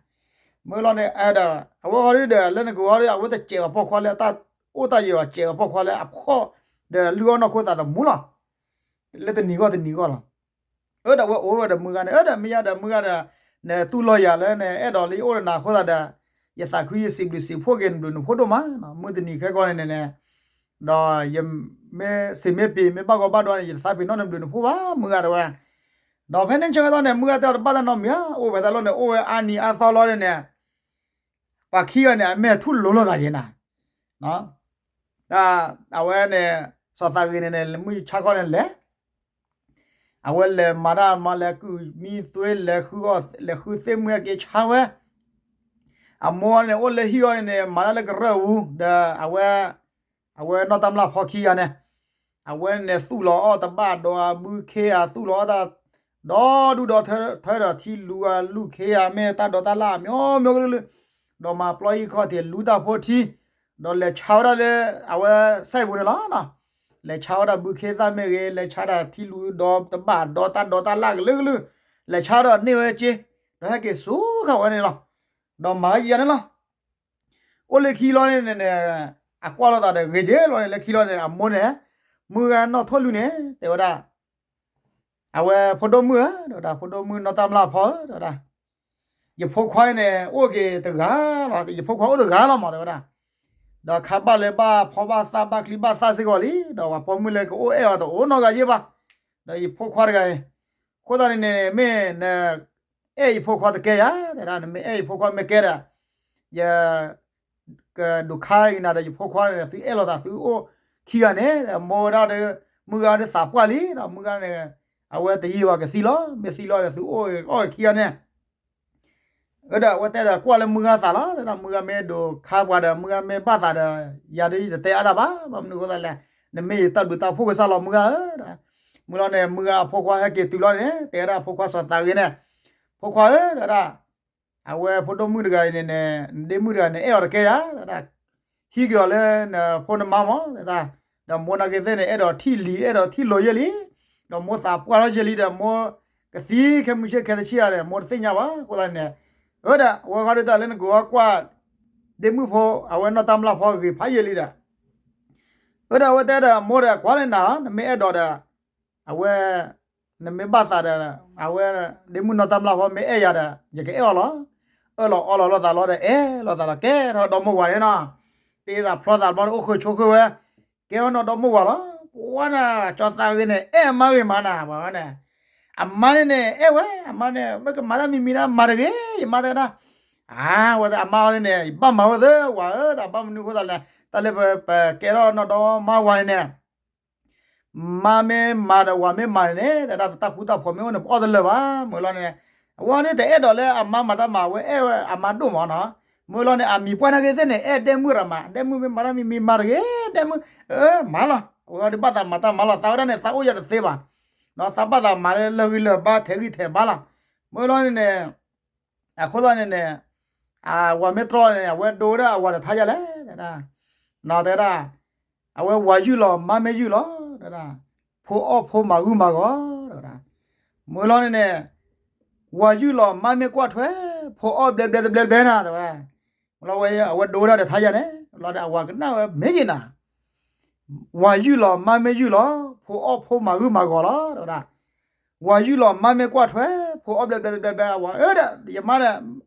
မ့ၢ်လီၤန့ၣ် အဲၣ်ဒီး အဝဲဃီဒီး လၢနကဝီၤဒီး အဝဲတစဲးအပိာ်ခွါလၢတၢ်အိၣ်တၢ်ယၢၤဘၣ်, စဲးအပိာ်ခွါလၢအဖှီၣ်ဒီးလုၢ်အီၣ်နီၢ်ခိသးသမူလီၤ. လၢတနံၤဂီၢ်တနံၤဂီၢ်လီၤ. အၢ ဒီးအဝဲအိၣ်ဝဲဒီးမုၢ်ဂၤန့ၣ် အၢ ဒီးမ့ၢ်ယၤဒီးမုၢ်ဂၤဒီး နတူၢ်လိာ်ယၤလၢနအဲၣ်ဒိးလၢယအိၣ်ဒီးနၤအဃိသတးဒီး ယသးခုယစံးဘျုးစံးဖှိၣ်က့ၤနဘျုးနဖှိၣ်ဒိၣ်မး, မုၢ်တနံၤခဲကီန့ၣ်န့ၣ် ဒီးယမ့ၢ်စံးမ့ၢ်ပှ့ၤ မ့ၢ်ဘၣ်ဂီၢ်ဘၣ်ဒိန့ၣ် ယတသးပ့ၤနီၣ်နဘျုးနဖှိၣ်ဘၣ် မုၢ်ဂၤတဲဝဲ. ဒီးဖဲန့ၣ်ဆၢကတီၢ်န့ၣ် မုၢ်ဂၤတဲအီၤတဘၣ်တၢ်နီတမံၤဧါ, အိၣ်ဝဲသးလီၤန့ၣ် အိၣ်ဝဲအါနံၤအါသီလီၤန့ၣ်န့ၣ် ပှၤခံဂၤန့ၣ် အမဲာ်ထူၣ်လိၤလိာ်သးယဲနၤ, အဝဲန့ၣ် စီၤသးဂ့ၤန့ၣ်န့ၣ် မုၢ်ဆါခီန့ၣ်လဲၤ အဝဲလဲၤမၤတၢ်မၤ လဲၤကုၢ်မံသွ့ လဲၤဃုအီၣ် လဲၤဃုသ့ၣ်မုၢ်ဟဲက့ၤဆါဝဲ, အမိၢ်န့ၣ် အိၣ်လၢဟံၣ်အီၤန့ၣ်န့ၣ် မၤတၢ်လၢကရၢၢ်ပူၤ ဒီးအဝဲ အဝဲနီၢ်တၢ်မျၢ်ဖီခံဂၤန့ၣ် အဝဲန့ၣ်သူၣ်လီၤအီၣ်တဘၣ်ဒီးအဘုခ့ဧါ သူၣ်လီၤအီၣ်တၢ် ဒီဒူၣ်ဒီထၢထၢဒီးထံလူၤအလူၤခ့ဧါ မ့ၢ်တၢ်ဒိးတၢ်လၢ်မ့ၢ်အီၣ်မ့ၢ်အီၣ်ကလုာ်ကလုာ်, ဒီးမၤပျီဟံၣ်ခီၣ်ထံးလူၤတၢ်ဖိထံ ဒီးလဲၤဆါဝဲဒၣ်လၢ အဝဲစဲးပူၤန့ၣ်လီၤ. လဲၤဆါဝဲဒၣ်ဘုခ့သၣ်မ့ၢ်ဂ့ၤ လဲၤဆါဒၣ်ထံလူၤဒီတဘၣ်ဒီတၢ်ဒိးတၢ်လၢ်ကလုာ်ကလုာ်, လဲၤဆါဒီးန့ၢ်ဝဲက့ၤ ဒီးဟဲက့ၤဆူခါဝဲန့ၣ်လီၤ. ဒီးမၤယၤန့ၣ်လီၤ. အိၣ်လၢခံလီၤန့ၣ်န့ၣ် အကွၢ်လိာ်သးဒီးဂ့ၤက့ၤလီၤန့ၣ် လၢခံလီၤန့ၣ် အမိၢ်န့ၣ် မုၢ်ဂၤနီၢ်ထိၣ်လွံၢ်န့ၣ် တဲဝဲဒၣ် အဝဲဖိဒိၣ်မုၣ်ဧၢ တဲဝဲဒၣ် ဖိဒိၣ်မုၣ်နီၢ်တၢ်မျၢ်ဖီဧၢ တဲဝဲဒၣ် ယဖိခွါအံၤန့ၣ် အိၣ်က့ၤတဂၤလီၤ ယဖိခွါအိၣ်တဂၤလီၤမး တဲဝဲဒၣ် ဒီးခါဘၣ်လၢဘၣ်ဖီဘၣ်သၣ်ဘၣ်ချံဘၣ်သၣ်စ့ၢ်ကီးလံ ဒီးပှၤပိာ်မုၣ်လၢကအိၣ်အဲၣ်အီၤတအိၣ်နီတဂၤယဲဘၣ် ဒီးယဖိခွါတဂၤအံၤ အဃိသတးန့ၣ်န့ၣ် မ့ၢ်န အဲၣ်ယဖိခွါတကဲယၤ တဲဒၣ် နမ့ၢ်အဲၣ်ယဖိခွါမ့ၢ်ကဲဒီး ယ ကဒိးခါအံၤနၤဒီးယဖိခွါန့ၣ် သုအဲၣ်လိာ်သးသုအိၣ်ခံဂၤန့ၣ် မိၢ်ဝဲဒၣ်ဒီး မုၢ်ဂၤဒီးသးပှၢ်လံဒီး မုၢ်ဂၤန့ၣ် အဝဲတယံာ်ဘၣ်ကသံလီၤ မ့ၢ်သံလီၤဒီးသုအိၣ်အီၣ်ခံဂၤန့ၣ် အၢ ဒီးအဝဲတဲဒီးကွၢ်လၢမုၢ်ဂၤသးလီၤ တဲဒၣ် မုၢ်ဂၤမ့ၢ်ဒိးခါပှၤဒီး မုၢ်ဂၤမ့ၢ်ဘၣ်သးဒီး ယၤဒ်ယတတဲအါတၢ်ဘၣ် ဘၣ်မနုၤအဃိသတးလဲၣ် နမ့ၢ်ယတၢ်ဘျုးတၢ်ဖှိၣ်ကစၢ်လီၤ မုၢ်ဂၤဧၢ မုၢ်လီၤန့ၣ် မုၢ်ဂၤအဖိခွါဟဲက့ၤတုၤလီၤန့ၣ် တဲဝဲဒၣ်အဖိခွါစီၤသးဂ့ၤန့ၣ် ဖိခွါဧၢ တဲဝဲဒၣ် အဝဲဖိဒိၣ်မုၣ်တဂၤအံၤန့ၣ်န့ၣ် နဒ့မုၣ်တဂၤန့ၣ် အဲၣ်အီၤတကဲယၤ တဲဝဲဒၣ် ဟံးက့ၤအီၤလၢနဖိနမါမး တဲဝဲဒၣ် ဒီးမိၢ်နၤက့ၤသ့ၣ်န့ၣ် အဲၣ်ဒိးထံၣ်လံ အဲၣ်ဒိးထံၣ်လိာ်ယဲၢ်လံ ဒီးမိၢ်သးပှၢ်ထီၣ်ယဲၢ်လံဒီး မိၢ်ကသံခဲမုၢ်ဆ့ၣ်ခဲတဆံဂၤန့ၣ် မိၢ်တသ့ၣ်ညါဘၣ် အဃိသတးန့ၣ် အၢ ဒီးအဝဲဃီဒ်သိးလၢနကဝီၤကွၢ် ဒ့မုၣ်ဖိ အဝဲနီၢ်တၢ်မျၢ်ဖီဂ့ၤဖးယံာ်လံဒီး အၢ ဒီးအဝဲတဲဒီးမိၢ်ဒီး ကွၢ်လၢနၤလီၤ နမ့ၢ်အဲၣ်ဒိးဒီး အဝဲ နမ့ၢ်ဘၣ်သးဒီး အဝဲ ဒ့မုၣ်နီၢ်တၢ်မျၢ်ဖီမ့ၢ်အဲၣ်ယၤဒီး ယကအဲၣ်အီၤလီၤ. အၢၣ်လီၤအီလီၤလိာ်သးလီၤဒီး အဲၣ်လိာ်သးလီၤ ကဲထီၣ်ဒီမါဝၤန့ၣ်နီၤ, တ့သးဖျီသးဘျီန့ၣ် အိၣ်ဃုာ်ဆိးဃုာ်ဝဲ, ကဲထီၣ်နီၢ်ဒီမါဝၤလီၤ. ပှၤန့ၣ် ကၠီသးဂ့ၤန့ၣ် အဲၣ်အမါဂ့ၤမးနၤ ပှၤဝဲန့ၣ်, အမါန့ၣ်န့ၣ် အဲၣ်ဝဲ အမါန့ၣ် မ့ၢ်ကမၤတၢ်မံၤမံၤဒၣ် မၤတဂ့ၤ ယမါတဲဒၣ်, အဝဲအမါအီၤန့ၣ်န့ၣ် ယဘၣ်မၤဝဲသ့ ဝၤဧၢ တၢ်ဘၣ်မနုၤအဃိသးလဲၣ်, တၢ်လၢပကဲထီၣ်နီၢ်ဒီမါဝၤန့ၣ်န့ၣ် မါမ့ၢ်မၤဒီး ဝၤမ့ၢ်မၤန့ၣ်န့ၣ် တဲဒၣ် ပတၢ်ဃူတၢ်ဖိးမ့ၢ်အိၣ်န့ၣ် ပအီၣ်တလၢာ်ဘၣ်. မ့ၢ်လီၤန့ၣ် အဝဲန့ၣ်တအဲၣ်ဒိးလၢအမါမၤတၢ်မၤ အဝဲအဲၣ်ဝဲအမါဒိၣ်မးနီၤ. မ့ၢ်လီၤန့ၣ် အမံၤပှၢ်နာ်က့သ့ၣ်န့ၣ် အဲၣ်ဒ့မုၣ်ရၤမး ဒ့မုၣ်မ့ၢ်မၤတၢ်မံၤမံၤ မၤတဂ့ၤ ဒ့မုၣ်, မၤလီၤ. အဝဲဒၣ်ဘၣ်သးမၤတၢ်မၤလီၤ သးဝဲဒၣ်န့ၣ် သးအိၣ်ယၤတသ့ဘၣ်, သးဘၣ်သးမၤလၢလၢဂံၢ်လၢဘါ ထဲးဂံၢ်ထဲးဘါလီၤ. မ့ၢ်လီၤန့ၣ်န့ၣ် အဃိသတးန့ၣ်န့ၣ် အဝၤမ့ၢ်တြီန့ၣ် အဝဲဒိဝဲဒၣ်အဝၤတထါယါလဲၣ်, တဲဒၣ်, တဲဒၣ်, အဝဲဝၤယုၢ်လီၤ မါမ့ၢ်ယုၢ်လီၤ, တဲဒၣ်, ဖိအီၣ်ဖိမၤဂုာ်မၤဂီၤ, တဲဝဲဒၣ်, မ့ၢ်လီၤန့ၣ်န့ၣ် ဝၤယုၢ်လီၤ မါမ့ၢ်ကွၢ်ထွဲ ဖိအီၣ်ဘျဲဘျဲတဘျဲဘျဲနၤ တဲဝဲ, မ့ၢ်လီၤဝဲ အဝဲဒိဝဲဒၣ်တထါယါန့ၣ် လီၤဒီးအဝၤကနၣ်ဝဲမ့ၢ်ယံာ်နၤ ဝၤယုၢ်လီၤ မါမ့ၢ်ယုၢ်လီၤ ဖိအီၣ်ဖိမၤဂုာ်မၤဂီၤလီၤ တဲဝဲဒၣ်, ဝၤယုၢ်လီၤ မါမ့ၢ်ကွၢ်ထွဲ ဖိအီၣ်ဘျဲဘျဲဘျဲဘျဲ အဝၤဧၢဒီး ယမါဒီး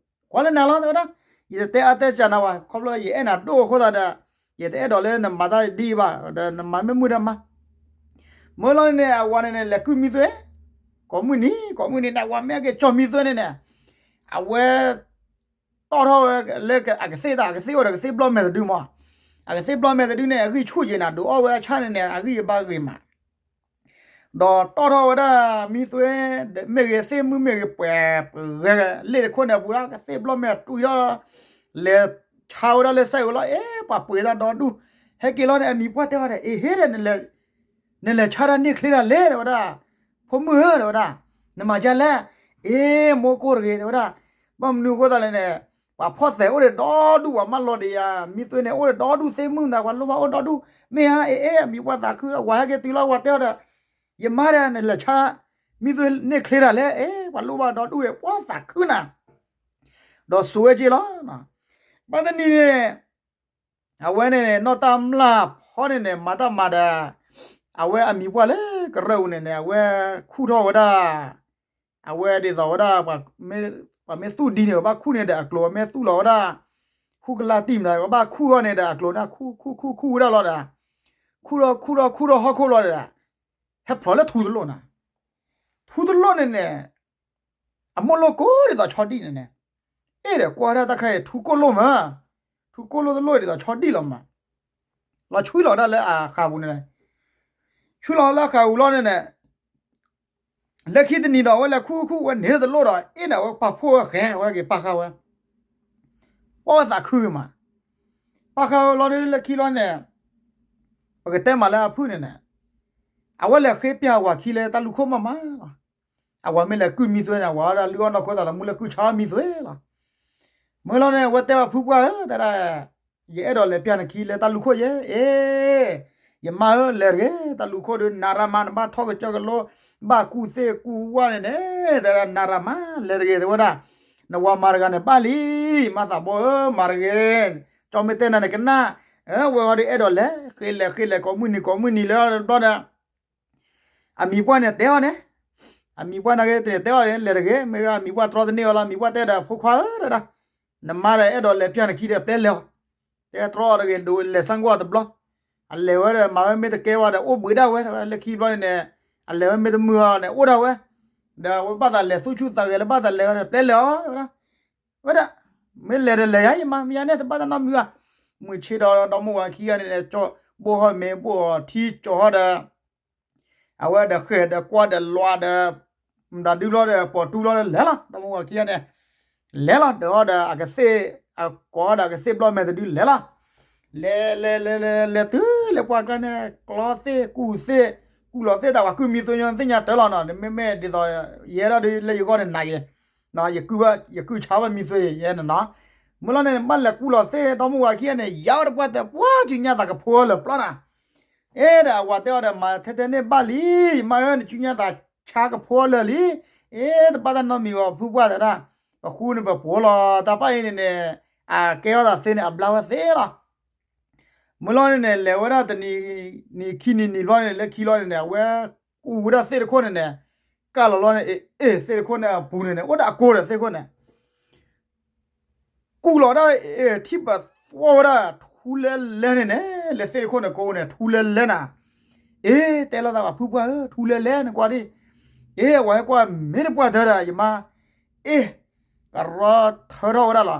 ကွၢ်လၢနၤလီၤ တဲဝဲဒၣ်, ယတတဲအါတဲစှၤနၤဘၣ် ခီဖျိယအဲၣ်နၤဒိၣ်အဃိသတးဒီး ယတအဲၣ်ဒိးလၢနမၤတၢ်ဒ်အံၤဘၣ် ဒီးနမၤမ့ၢ်မုာ်ဒီးမါ မ့ၢ်လီၤန့ၣ်န့ၣ် အဝၤန့ၣ်န့ၣ် လဲၤကုၢ်မံသွဲ, ကိးမုၢ်နံၤ ကိးမုၢ်နံၤန့ၣ် အဝၤမ့ၢ်က့ၤကၠီမံသွဲန့ၣ်န့ၣ်, အဝဲ တီၣ်ထီၣ်ဝဲလၢအကသ့ၣ်တၢ် အကသ့ၣ်အိၣ်ဒီးကသ့ၣ်ဘျီမဲာ်တဒုမး, အကသ့ၣ်ဘျီမဲာ်တဒုန့ၣ် အဂံၢ်ဆူၣ်ယံၤနၤ ဒုးအီၣ်ဝဲအဆၣ်န့ၣ်န့ၣ် အဂံၢ်အဘါဂ့ၤမး ဒီးတီၣ်ထီၣ်ဝဲဒၣ်မံသွဲ မ့ၢ်ဂ့ၤသ့ၣ်မုၢ်မ့ၢ်ဂ့ၤပှဲၤပဂဲၤလ့ၣ်တခိၣ်န့ၣ် ပူၤဒၣ်ကသ့ၣ်ဘျီမဲာ်တွံၢ်ထီၣ် လဲၤဆါဝဲဒၣ်လၢစဲးအံၤလီၤ အ့ ပှၤပှ့ၤတၢ်ဒီဒူၣ် ဟဲက့ၤလီၤန့ၣ် အမံၤပှၢ်တဲဝဲဒၣ် အ့ဟ့ဒီး နလဲၤဆါတၢ်န့ၢ်ချ့တၢ်လဲၣ် တဲဝဲဒၣ်, ဖိမုၣ်ဧၢ တဲဝဲဒၣ်, နမၤဒ်လဲၣ်, အ့ မိၢ်ကိၢ်တဂ့ၤ တဲဝဲဒၣ်, ဘၣ်မနုၤအဃိသတးလဲၣ်န့ၣ် ပှၤဖီၣ်သဲးအိၣ်ဒီးဒီဒူၣ် ပှၤမၢလီၤဒံးယၤ မံသွဲန့ၣ် အိၣ်ဒီးဒီဒူၣ်သ့ၣ်မုၣ်မတၤ ပှၤလိၣ်ဘၣ်အိၣ်ဒီဒူၣ် မ့ၢ်ဧါ အ့ အ့ အမံၤပှၢ်သးခု အဝၤဟဲက့ၤတုၤလီၤ အဝၤတဲအီၤဒီး ယမါဒီး နလဲၤဆါ မံသွဲန့ၢ်ချ့တၢ်လဲၣ် အ့ ပှၤလိၣ်ဘၣ်ဒီဒူၣ်ဒီး ပှၤသးခုနၤ ဒီးစိာ်ဝဲက့ၤလီၤ. ဘၣ်တနံၤန့ၣ် အဝဲန့ၣ် နီၢ်တၢ်မျၢ်ဖီန့ၣ်န့ၣ် မၤတၢ်မၤဒီး အဝဲအမံၤပှၢ်လၢကရၢၢ်အူန့ၣ်န့ၣ် အဝဲခူၣ်ထီၣ်ဝဲဒၣ် အဝဲဒ်သိးဝဲဒၣ် ပှၤမ့ၢ်သူၣ်ဒံန့ၣ် ပဘၣ်ခူၣ်န့ၢ်ဒီးအကျိၤ မ့ၢ်သူၣ်လီၤဝဲဒၣ် ဟူကလၢ်တံၢ်မတၤ ပဘၣ်ခူၣ်ထီၣ်န့ၢ်ဒီးအကျိၤန့ၣ် ခူၣ်ခူၣ်ခူၣ်ဝဲဒၣ်လီၤဒီး ခူၣ်ထီၣ်ခူၣ်ထီၣ်ခူၣ်ထီၣ်ဟီၣ်ခိၣ်လီၤဒီး ဟဲဖျိးလၢထူတလိၣ်နၤ ထူတလိၣ်န့ၣ်န့ၣ် အမိၢ်လိၣ်ကိးဒ်သိးဆီဒံၣ်န့ၣ်န့ၣ် အ့ၣ်ဒီးကွၢ်ဒၣ်တၢ်ခါအံၤ ထူကိၢ်လိၣ်မး ထူကိၢ်လိၣ်တလိၣ်ဒ်သိးဆီဒံၣ်လီၤမး လီၤဆွံလီၤဒၣ်လၢအဃးပူၤန့ၣ် ဆွံလီၤလၢအဃးပူၤလီၤန့ၣ်န့ၣ် လၢခံတနံၤဒီး အဝဲလဲၤခူၣ်ခူၣ်ဝဲန့ၣ်တလိၣ်ဒီး အ့ၣ်န့ၣ် အဝဲပာ်ဖှိၣ်ဝဲဃဲဝဲက့ၤပာ်ဃာ်ဝဲ ပှၤဝဲသးခုမး ပာ်ဃာ်ဝဲလီၤဒ်လၢခံလီၤန့ၣ် ပကတဲမးလၢအဖုၣ်န့ၣ်န့ၣ် အဝဲလဲၤဃ့ပျၢ်ဝၤခံလၢတၢ်လူၢ်ခိၣ်မးမးလီၤ. အဝၤမ့ၢ်လဲၤကုၢ်မံသွဲန့ၣ် အဝၤဒၣ်လုၢ်အီၣ်နီၢ်ခိသးလီၤ မူလၢကုၢ်ဆါမံသွဲလီၤ. မ့ၢ်လီၤန့ၣ် အဝဲတဲဝဲဖုပှၢ်ဧၢ တဲဒၣ် ယအဲၣ်ဒိးလဲၤပျၢ်နခံလၢတၢ်လူၢ်ခိၣ်ယဲ အ့ ယမါဧၢ လဲၤတဂ့ၤ တၢ်လူၢ်ခိၣ်ဒီး နၤရၢမး နဘၣ်ထီၣ်ကစၢၢ်ကလိ ဘၣ်ကူၣ်သ့ၣ်ကူၣ်ဝၣ်န့ၣ်န့ၣ် တဲဒၣ် နၤရၢမး လဲၤတဂ့ၤ တဲဝဲဒၣ် နဝၤမၤတဂၤန့ၣ်ဘၣ်လံ မါသးဘီဧၢ မၤတဂ့ၤ ကၠီမ့ၢ်တဲနၤန့ၣ်ကနၣ် ဝဲဂီၤဒီးအဲၣ်ဒိးလဲၤ ဃ့လဲၤဃ့လဲၤ ကိးမုၢ်နံၤကိးမုၢ်နံၤလၢဘျီဒီး အမံၤပှၢ်န့ၣ်တဲအီၤန့ၣ် အမံၤပှၢ်နာ်က့တန့ၣ်တဲအီၤန့ၣ် လဲၤတဂ့ၤ မ့ၢ်ဂ့ၤ အမံၤပှၢ်တြီတန့ၢ်အီၤလီၤ အမံၤပှၢ်တဲဒီး ဖိခွါဧၢ တဲဒၣ် နမါဒီးအဲၣ်ဒိးလဲၤပျၢ်နခံဒီး ပျဲလဲၤအီၤ တဲတြီအီၤတဂ့ၤ ဒိးလဲၤဆၢကွၢ်တဘျီ အလဲၤဝဲဒီး မၤဝဲမ့ၢ်တကဲဝဲဒီး အိၣ်ဘှံးဒၣ်ဝဲ လၢခံဘျီန့ၣ်န့ၣ် အလဲၤဝဲမ့ၢ်တမုာ်အီၤန့ၣ် အိၣ်ဒၣ်ဝဲ ဒီးအဝဲဘၣ်သးလဲၤသူၣ်ဆူၣ်သးဂဲၤလၢဘၣ်သးလဲၤဝဲဒီး ပျဲလဲၤအီၤ တဲဝဲဒၣ် ဝဲဒၣ် မ့ၢ်လဲၤဒီးလဲၤယါ ယမါ မ့ၢ်ယါန့ၣ် တဘၣ်တၢ်နီတမံၤဘၣ် မုၢ်ဆ့ဒီး ဒီမါဝၤခံဂၤန့ၣ်န့ၣ် ကၠီဘိၣ်ဟီၣ်မ့ၤဘိၣ်အီၤထံကၠီၤဟီၣ်ဒီး အဝဲဒီးဃဲၢ်ဒီးကွၢ်ဒီးလွးဒီး မတၤဒုလီၤဒီး ပိာ်တူလီၤဒီးလဲၤလီၤ ဒီမါဝၤခံဂၤန့ၣ် လဲၤလီၤဒီးဟီၣ်ဒီးအကသ့ၣ် အကိးဒီးအကသ့ၣ်ဘျီမဲာ်တဒုလဲၤလီၤ လဲၤလဲၤလဲၤလဲၤလဲၤတုၤလၢပှၢ်ကျါန့ၣ် ကျီသ့ၣ်ကူၣ်သ့ၣ် ကူၣ်လီၤသ့ၣ်တၢ် ပှၤကုၢ်မံသွဲညါသ့ၣ်ညါတၢ်လီၤနီၤ မ့မ့ၢ်ဒ်သိး ယဲဒၣ်ဒ်လၢယဂီၢ်န့ၣ်နၤယဲ ယကုၢ်ဆါဝဲမံသွဲယဲန့ၣ်နီၤ မ့ၢ်လီၤန့ၣ် ဘၣ်လဲၤကူၣ်လီၤသ့ၣ် ဒီမါဝၤခံဂၤန့ၣ် ယါဝဲတပှၢ်တၢၢ် ပှၤစုညါသးကဖိလၢာ်ပျီနၤ အ့ဒီးအဝၤတဲအီၤဒီး မၤထဲထဲန့ၣ်ဘၣ်လံ ယမါဧၢ နစုညါသးဆါကဖိလၢာ်လံ အ့ တဘၣ်တၢ်နီတမံၤဘၣ် ဖုပှၢ်တဲဒၣ် ပဃုန့ၣ်ပပိာ်လီၤ တၢ်ပၢ်အံၤန့ၣ်န့ၣ် အကဲထီၣ်သးသ့န့ၣ် အဘျါဝဲသ့လီၤ မ့ၢ်လီၤန့ၣ်န့ၣ် လဲၤဝဲဒၣ်တနံၤ နံၤခံနံၤနံၤဘျီန့ၣ် လၢခံလီၤန့ၣ်န့ၣ် အဝဲကူၣ်ဝဲဒၣ်သ့ၣ်တခိၣ်န့ၣ်န့ၣ် ကၢ်လီၤလီၤန့ၣ် အ့ၣ် သ့ၣ်တခိၣ်န့ၣ်အပူၤန့ၣ်န့ၣ် အိၣ်ဒၣ်အကိၢ်ဒီးသ့ၣ်တခိၣ်န့ၣ် ကူၣ်လီၤဒၣ် ထံၣ်ပသီၣ်ဝဲဒၣ်ထူလဲလဲန့ၣ်န့ၣ် လၢသ့ၣ်တခိၣ်န့ၣ်ကိးန့ၣ် ထူလဲလဲနၤ, အ့ၣ် တဲလိာ်သးဘၣ်ဖုပှၢ်ဧၢ ထူလဲလဲနကွၢ်ဒံး, အ့ၣ် အဝဲဟဲကွၢ်မ့ၢ်တပှၢ်တၢၢ်ဒီး ယမါ, အ့ၣ် ကရီထၢထီၣ်ဝဲဒၣ်လီၤ.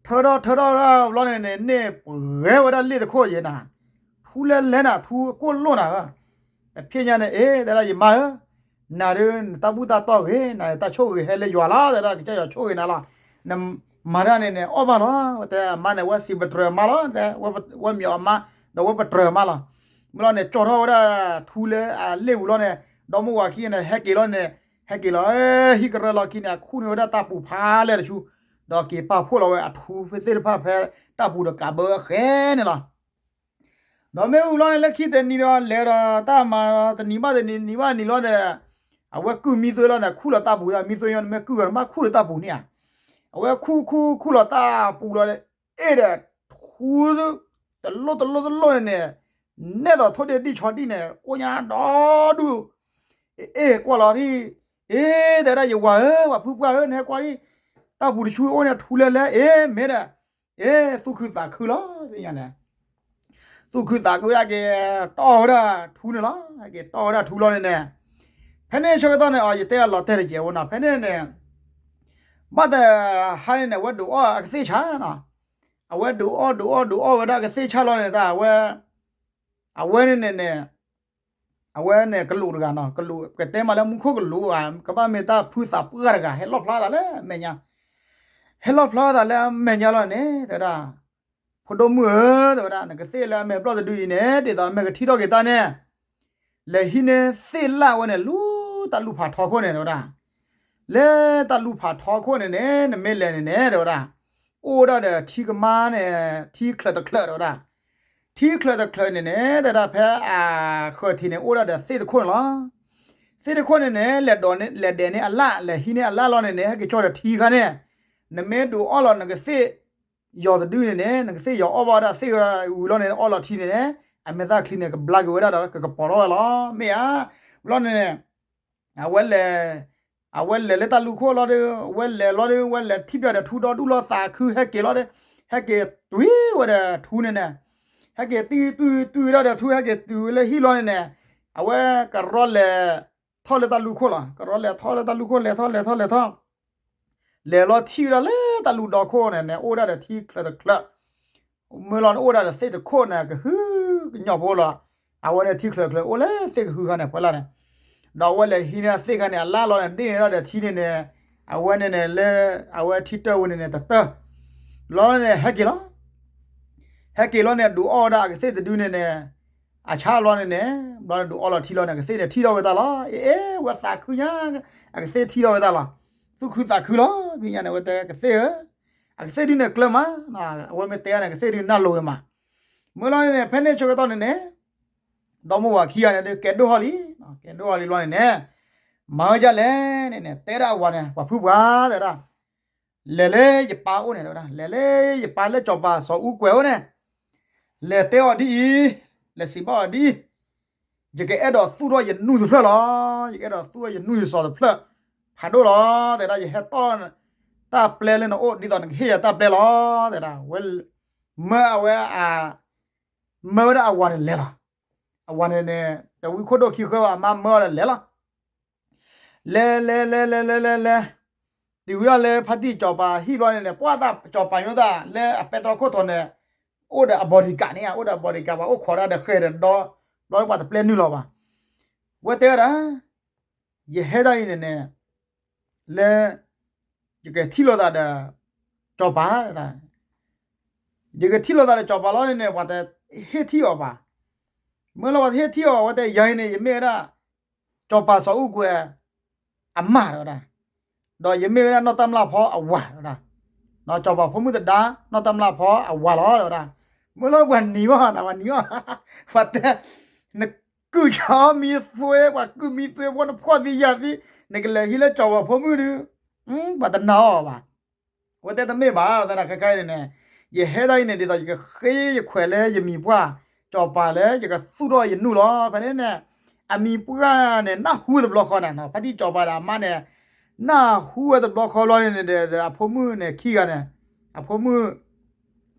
ထၢထီၣ်ထၢထီၣ်ဝဲဒၣ်ဘျီန့ၣ်န့ၣ် န့ၢ်ပှဲၤဝဲဒၣ်လ့ၣ်တခိၣ်ယဲနၤ, ထူလဲလဲနၤ ထူအကိၢ်လိၣ်နၤဧၢ, တဖျ့ညါန့ၣ် အ့ၣ် တဲဒၣ်ယမါဧၢ, နၤဒုးနတၢ်ဘူၣ်တၢ်တီၢ်ဂ့ၤ နတၢ်ဆိၣ်ဂ့ၤဟဲလၢယွၤလီၤ တဲဒၣ် ကစၢ်ယွၤဆိၣ်ဂ့ၤနၤလီၤ, နမၤတၢ်န့ၣ်န့ၣ် အီၣ်ဘၣ်လီၤ, ဝဲတဲအမါန့ၣ် ဝဲစံးပတြၢၤအမါလီၤ, တဲဝဲမၠီၤအမါ ဒီးဝဲပတြၢၤအမါလီၤ, မ့ၢ်လီၤန့ၣ် ကၠီထီၣ်ဝဲဒၣ်ထူလၢအလ့ၣ်ပူၤလီၤန့ၣ်, ဒီမိၢ်ဝၤခံန့ၣ် ဟဲက့ၤလီၤန့ၣ်, ဟဲက့ၤလီၤ ဟံၣ်ကရၢလီၤခံန့ၣ် အခူၣ်န့ၢ်ဝဲဒၣ်တၢ်ပူၤဖးလဲၢ်တဆူ, ဒီးက့ၤပာ်ဖှိၣ်လီၤဝဲအထူသ့ၣ်တဖၣ်ဖဲတၢ်ပူၤဒီးကးဘၢအဃဲန့ၣ်လီၤ. ဒီးမ့ၣ်အူလီၤန့ၣ် လၢခံတနံၤဒီးလဲၤဒီးတၢ်မၤဒီး တနံၤဘၣ်တနံၤ နံၤဘၣ်နံၤလီၤဒီး, အဝဲကုၢ်မံသွ့လီၤန့ၣ် ခူၣ်လီၤတၢ်ပူၤ မံသွ့ညီနမ့ၢ်ကုၢ်ဂၤနဘၣ်ခူၣ်လီၤတၢ်ပူၤန့ၣ်ဧါ, အဝဲခူၣ်ခူၣ်ခူၣ်လီၤတၢ်ပူၤလီၤဒီး အ့ၣ်ဒီး ထူ တလိၣ်တလိၣ်တလိၣ်န့ၣ်န့ၣ်, နဲၣ်သိးထိၣ်ဒ့ၣ်ဒံၣ်ဆီဒံၣ်န့ၣ် အိၣ်ညါဒီဒူၣ်, အ့ၣ်ကွၢ်လီၤဒံး, အ့ၣ် တဲဒၣ်ယဝၤဧၢ ပှၤဖုပှၢ်ဧၢ နဟဲကွၢ်ဒံး, တၢ်ပူၤတဆူအိၣ်န့ၣ်ထူလဲလဲ အ့ၣ်မ့ၢ်ဒီး, အ့ၣ် သူၣ်ခုသးခုလီၤ သ့ၣ်ညါန့ၣ်, သူၣ်ခုသးခုဒၣ်က့ၤ တီၢ်ဝဲဒၣ်ထူန့ၣ်လီၤ, က့ၤတီၢ်ဝဲဒၣ်ထူလီၤန့ၣ်န့ၣ်, ဖဲန့ၣ်ဆၢကတီၢ်န့ၣ် အီၤ ယတဲအလီၤတဲာ်တကဲးဝဲနီၤ ဖဲန့ၣ်န့ၣ်, ဘၣ်တဟါန့ၣ်န့ၣ် အဝဲဒုးအီၣ်အကသ့ၣ်ဆါနီၤ, အဝဲဒုးအီၣ်ဒုးအီၣ်ဒုးအီၣ်ဝဲဒၣ်အကသ့ၣ်ဆါလီၤန့ၣ် တၢ်ဝဲ, အဝဲန့ၣ်န့ၣ်န့ၣ်, အဝဲန့ၣ်ကလူးတဂၤနီၤ ကလူး ပကတဲမးလၢမူခိၣ်ကလူးဧါ ကဘၣ်မ့ၢ်တၢ်ဖုသးပှၢ်တဂၤ ဟဲလီၣ်ဖျါသးလၢအမဲာ်ညါ, ဟဲလီၣ်ဖျါသးလၢအမဲာ်ညါလီၤန့ၣ် တဲဝဲဒၣ်, ဖိဒိၣ်မုၣ်ဧၢ တဲဝဲဒၣ် နကသ့ၣ်လၢအမဲာ်ဘျီၣ်တဒုအံၤန့ၣ် ဒ်သိးအမဲာ်ကထံၣ်ထီၣ်က့ၤတၢ်န့ၣ်, လဲၤဟံးန့ၢ်သ့ၣ်လၣ်ဝဲန့ၣ် လူတၢ်လူၢ်ဖးထီခိၣ်န့ၣ် တဲဝဲဒၣ်, လၢတၢ်လူၢ်ဖးထီခိၣ်န့ၣ်န့ၣ် နမ့ၢ်လဲၤန့ၣ်န့ၣ် တဲဝဲဒၣ်, အိၣ်ဒၣ်ဒီးထံကမါန့ၣ် ထံချၢးတချၢး တဲဝဲဒၣ်, ထံချၢးတချၢးန့ၣ်န့ၣ် တဲဒၣ်ဖဲအဃၢၤထံးန့ၣ် အိၣ်ဒၣ်ဒီးသ့ၣ်တခိၣ်န့ၣ်လီၤ. သ့ၣ်တခိၣ်န့ၣ်န့ၣ် လဲၤဒဲးန့ၢ်အလၣ် လဲၤဟံးန့ၢ်အလၣ်လီၤန့ၣ်န့ၣ် ဟဲက့ၤကၠီဒီးထံခါန့ၣ်, နမ့ၢ်ဒုးအီၣ်လီၤနကသ့ၣ်ယီၤတဒုန့ၣ်န့ၣ် နကသ့ၣ်ယီၤအီၣ်ဘၣ်ဝဲဒၣ်သ့ၣ်ဝံၤလီၤန့ၣ် အီၣ်လီၤထံန့ၣ်န့ၣ် အမဲာ်သၣ်ချံန့ၣ် ကဘျါက့ၤဝဲဒၣ်ဒီး ကကပီၤထီၣ်ဝဲလီၤ. မ့ၢ်ဧါ, ဘျီန့ၣ် အဝဲလဲၤ, အဝဲလဲၤလၢတၢ်လူၢ်ခိၣ်လီၤဒီး အဝဲလဲၤလီၤဒီး အဝဲလဲၤထံၣ်ပၠးဒီးထူဒီဒူၣ်လီၤသးခုဟဲက့ၤလီၤဒီး ဟဲက့ၤတွံၢ်ဝဲဒီးထူန့ၣ်န့ၣ်, ဟဲက့ၤတွံၢ်တွံၢ်တွံၢ်ဝဲဒၣ်ဒီးထူ ဟဲက့ၤတုၤလၢဟံၣ်လီၤန့ၣ်န့ၣ်, အဝဲကရီလဲၤထီၣ်လၢတၢ်လူၢ်ခိၣ်လီၤ. ကရီလဲၤထီၣ်လၢတၢ်လူၢ်ခိၣ် လဲၤထီၣ်လဲၤထီၣ်လဲၤထီၣ် လဲၤလီၤထံၣ်ဝဲဒၣ်လၢတၢ်လူၢ်ဒီခိၣ်န့ၣ်န့ၣ် အိၣ်ဒၣ်ဒီးထံချၢးတချၢး, မ့ၢ်လီၤန့ၣ် အိၣ်ဒၣ်ဒီးသ့ၣ်တခိၣ်န့ၣ် ကဟုကညီၢ်ဖိလီၤ. အဝဲန့ၣ်ထံချၢးချၢး အိၣ်လၢသ့ၣ်ကဟုခါန့ၣ် ဖဲလၢ်န့ၣ်, ဒီးအဝဲလဲၤဟံးန့ၢ်သ့ၣ်ခါန့ၣ် အလၣ်လီၤန့ၣ် ဒ့ၣ်န့ၢ်ဒၣ်ဒီးထံန့ၣ်န့ၣ်, အဝဲန့ၣ်န့ၣ်လၢ အဝဲထံတၢၢ်ဝဲန့ၣ်န့ၣ် တတၢၢ် လီၤန့ၣ် ဟဲက့ၤလီၤ. ဟဲက့ၤလီၤန့ၣ် ဒုးအီၣ်ဝဲဒၣ်အကသ့ၣ်တဒုန့ၣ်န့ၣ်, အဆါဘျီန့ၣ်န့ၣ်, ဘျီန့ၣ်ဒုးအီၣ်လီၤထံလီၤန့ၣ် အကသ့ၣ်န့ၣ်ထံၣ်ထီၣ်ဝဲတၢ်လီၤ. အ့ အ့ ဝဲသးခုညါ, အကသ့ၣ်ထံၣ်ထီၣ်ဝဲတၢ်လီၤ. သူၣ်ခုသးခုလီၤ. ဖဲညါန့ၣ် ဝဲတဲကသ့ၣ်ဧၢ, အကသ့ၣ်ဒုန့ၣ်ကျၢၤမး, အဝဲမ့ၢ်တဲန့ၣ် ကသ့ၣ်ဒုနၢ်လိၤဝဲမး. မ့ၢ်လီၤန့ၣ်န့ၣ် ဖဲန့ၣ်ဆၢကတီၢ်န့ၣ်န့ၣ် ဒီမိၢ်ဝၤခံဂၤန့ၣ်ဒုး ကဲဒိၣ်ဟီၣ်လံ, ကဲဒိၣ်ဟီၣ်လံဘျီန့ၣ်န့ၣ်, မၤဝဲဒ်လဲၣ်န့ၣ်န့ၣ် တဲဒၣ်အဝၤန့ၣ် ပှၤဖုပှၢ်တဲဝဲဒၣ်, လဲၤလၢယပၢ်အိၣ်န့ၣ်တဲဝဲဒၣ်, လဲၤလၢယပၢ်လၢစီၤပၤစီၤအူကွဲၤအိၣ်န့ၣ်, လဲၤတဲအီၤဒ်အံၤ, လဲၤစံးဘၣ်အီၤဒ်အံၤ, ယကအဲၣ်ဒိးသူၣ်ထီၣ်ယနူၢ်တဖျၢၣ်လီၤ. ယကအဲၣ်ဒိးသူၣ်ထီၣ်ယနူၢ်ယစီၤတဖျၢၣ်, ဖးဒိၣ်လီၤ. တဲဒၣ် ယဟဲတီၢ်တၢ်ပျဲလၢနအိၣ် ဒ်သိးနကဟ့ၣ်ယၤတၢ်ပျဲလီၤ တဲဒၣ်. ဝဲမၢအဝဲ မၢဝဲဒၣ်အဝၤန့ၣ်လဲၤလီၤ. အဝၤန့ၣ်န့ၣ် တဝံခိၣ်ဒိၣ်ခံဃၢဘၣ် အမါမၢအီၤဒီးလဲၤလီၤ. လဲၤလဲၤလဲၤလဲၤလဲၤလဲၤလဲၤ, တုၤဝဲဒၣ်လၢဖါတံၢ်စီၤပၤဟံၣ်ဘျီန့ၣ်န့ၣ် ပှၢ်သးစီၤပၤညိသၣ်လၢအပဲတြီခိၣ်ထီးန့ၣ် အိၣ်ဒီးအ bodyguard န့ၣ်ဧါ, အိၣ်ဒီး bodyguard ဘၣ် အိၣ်ခိးဒၣ်ဒီးဃဲဒီးဒီ ဘျီလၢပှၤတပျဲနုာ်လီၤဘၣ်. ဝဲတဲဝဲဒၣ် ယဟဲဒၣ်အံၤန့ၣ်န့ၣ် လၢ ယကထံၣ်လိာ်သးဒီး စီၤပၤ, ယကထံၣ်လိာ်သးဒီးစီၤပၤလီၤန့ၣ်န့ၣ် ပှၤတဟ့ၣ်ထံၣ်အီၤဘၣ်. မ့ၢ်လၢပှၤတဟ့ၣ်ထံၣ်အီၤ ဝဲတဲ ယၤအံၤန့ၣ် ယမ့ၢ်ဝဲဒၣ် စီၤပၤစီၤအူကွဲၤ အမါတဲဝဲဒၣ်, ဒီးယမ့ၢ်ဝဲဒၣ်နီၢ်တၢ်မျၢ်ဖီအဝၤတဲဝဲဒၣ်, စီၤပၤဖိမုၣ်သဒါ နီၢ်တၢ်မျၢ်ဖီအဝၤလီၤတဲဝဲဒၣ်. မ့ၢ်လၢပှၤနံၤဘၣ်နၤ ပှၤနံၤအီၤ, ပှၤတဲ နကုၢ်စီၤမံသွ့ ပှၤကုၢ်မံသွ့ဖိ နဖှီၣ်သံယာ်သံ နကလဲၤဟံးလၢစီၤပၤဖိမုၣ်ဒုး ပှၤတနာ်အီၤဘၣ်. ဝဲတဲတမ့ၢ်ဘၣ် ဝဲတဲဒၣ်ခဲခါအံၤန့ၣ်န့ၣ် ယဟဲဒၣ်အံၤန့ၣ် ဒ်သိးယကဃ့ယခွဲးလၢယမံၤပှၢ် စီၤပၤလၢယကသူၣ်ထီၣ်ယနူၢ်လီၤ. ဖဲန့ၣ်န့ၣ် အမံၤပှၢ်န့ၣ် နၢ်ဟူဝဲတဘျီဃီန့ၣ် ဖါတံၢ်စီၤပၤဒီးအမါန့ၣ် နၢ်ဟူဝဲတဘျီဃီလီၤန့ၣ် ဒီးအဖိမုၣ်န့ၣ်ခံဂၤန့ၣ် အဖိမုၣ်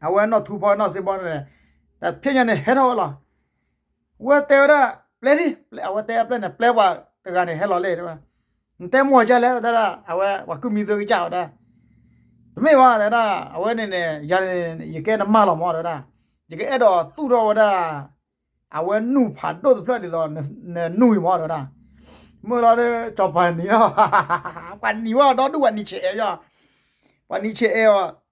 အဝဲနီၢ်ထူဖီနီၢ်စ့ဖီန့ၣ် တဖျဲညါန့ၣ် ဟဲထီၣ်ဝဲလီၤ. ဝဲတဲဝဲဒၣ် ပျဲဒ် အဝဲတဲအပျဲၣ်န့ၣ် ပျဲပှၤတဂၤန့ၣ် ဟဲလီၤလဲၣ်တဲဝဲ, နတဲမ့ၢ်ကလဲၣ် တဲဒၣ် အဝဲ ပှၤကုၢ်မံၤသုကစၢ်ဝဲဒၣ်, တမ့ၢ်ဘၣ်တဲဒၣ် အဝဲန့ၣ်န့ၣ် ယၤန့ၣ် ယကဲနမါလီၤမးတဲဒၣ်, ယကအဲၣ်ဒိးသူၣ်ထီၣ်ဝဲဒၣ် အဝဲနူၢ်ဖးဒိၣ်တဖျၢၣ်ဒ်သိး နနူၢ်အံၤမးတဲဝဲဒၣ်, မုၢ်လီၤဒီး စီၤပၤနံၤလီၤ, ပှၤနံၤဝဲအီၤဒီဒူၣ် ပှၤနံၤဆဲးအဲၣ်အီၤ, ပှၤနံၤဆဲးအဲၣ်အီၤ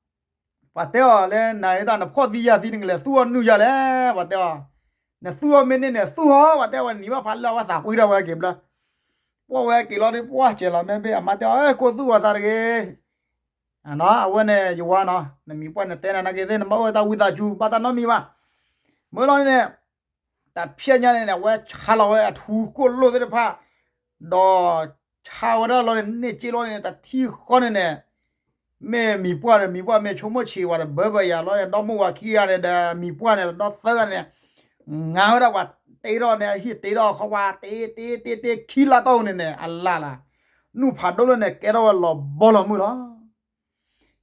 ပှၤတဲအီၤလၢ နၤတၢ် နဖှီၣ်သံယာ်သံ နကလဲၤသူၣ်အီၤနူၢ်ယၤလဲၣ် ပှၤတဲအီၤ, နသူၣ်အီၤမ့ၢ်န့ၢ်န့ၣ် သူၣ်ဟီ ပှၤတဲဝဲနံၤဘၣ်ဖးလၢအဝဲသးပှံထီၣ်ဝဲက့ၤဘျီ, ပှၢ်ဝဲက့ၤလီၤဒီး ပှၢ်စဲးလီၤ မ့ၢ်ဘၣ်အမါတဲအီၤ ကိၢ်သူၣ်ဝဲသးတဂ့ၤ အဝဲန့ၣ် ယဝၤနီၤ နမံၤပှၢ်န့ၣ်တဲနၤနာ်က့ၤသ့ၣ် နဘၣ်အိၣ်ဝဲတၢ်ဝံသးစူၤ ဘၣ်တၢ်နီတမံၤဘၣ်, မုၢ်လီၤန့ၣ်န့ၣ် တဖျဲညါန့ၣ်န့ၣ် အဝဲဆါလီၤဝဲအထူကိၣ်လိၣ်သ့ၣ်တဖၣ်, ဒီးဆါဝဲဒၣ်လီၤန့ၣ် န့ၢ်က့လီၤန့ၣ် တထံၣ်ဃီန့ၣ်န့ၣ် မ့ၢ်မံၤပှၢ်န့ၣ် မံၤပှၢ်မ့ၢ်ဆိကမိၣ်ဆံးဝဲတဘၢဘၢယၤလီၤန့ၣ် ဒီမါဝၤခံဂၤန့ၣ်ဒီးမံၤပှၢ်န့ၣ် ဒီသၢဂၤန့ၣ် ငါဝဲဒၣ်ပှၤတ့ထီၣ်န့ၣ် အဟံၣ်တ့ထီၣ်ခီပှၤ တ့တ့တ့တ့ခံလါတီၢ်န့ၣ်န့ၣ် အလၢ်လၢ် နူၢ်ဖးဒိၣ်လၢန့ၣ် ကဲထီၣ်ဝဲလီၤဘီလီၤမုၢ်လီၤ.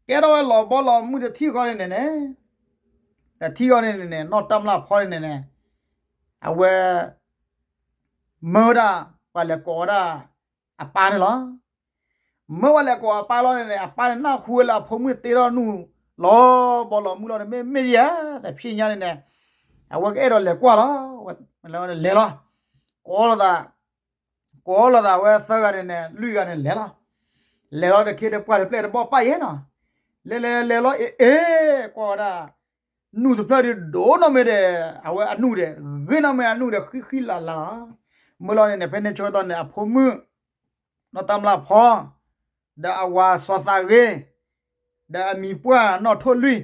ကဲထီၣ်ဝဲလီၤဘီလီၤမုၢ်တထံၣ်ဃီန့ၣ်န့ၣ်န့ၣ် တထံၣ်ဃီန့ၣ်န့ၣ်န့ၣ် နီၢ်တၢ်မျၢ်ဖီန့ၣ်န့ၣ်န့ၣ် အဝဲ မၢဝဲဒၣ် ပှၤလဲၤကိးဝဲဒၣ် အပၢ်န့ၣ်လီၤ. မၢပှၤလဲၤကိးအပၢ်လီၤန့ၣ်န့ၣ် အပၢ်န့ၣ်နၢ်ဟူဝဲလၢအဖိမုၣ်တ့ထီၣ်နူၢ် လီၤဘီလီၤမုၢ်လီၤန့ၣ် မ့ၢ်မ့ၢ်ယဲ တဖျဲညါန့ၣ်န့ၣ် အဝဲကအဲၣ်ဒိးလဲၤကွၢ်လီၤ. လဲၤလီၤ ကိးလိာ်သး ကိးလိာ်သးဝဲသၢဂၤန့ၣ်န့ၣ် လွံၢ်ဂၤန့ၣ်လဲၤလီၤ. လဲၤလီၤတခ့တပှၢ်တပျဲၢ်တဘီၣ်ပၢ်ယဲနီၤ. လဲၤလဲၤလဲၤလီၤ အ့ၣ် အ့ၣ် ကွၢ်ဝဲဒၣ် နူၢ်တဖျၢၣ်ဒီး ဒိၣ်နီၢ်မ့ၢ်ဒီး အဝဲအနူၢ်ဒီး ဂ့ၤနီၢ်မ့ၢ်အနူၢ်ဒီး ဃံဃံလၤလၤလီၤ. မုၢ်လီၤန့ၣ်န့ၣ် ဖဲန့ၣ်ဆၢကတီၢ်န့ၣ် အဖိမုၣ် နီၢ်တၢ်မျၢ်ဖီ ဒီးအဝၤစီၤသးဂ့ၤ ဒီးအမံၤပှၢ်နီၢ်ထိၣ်လွံၢ်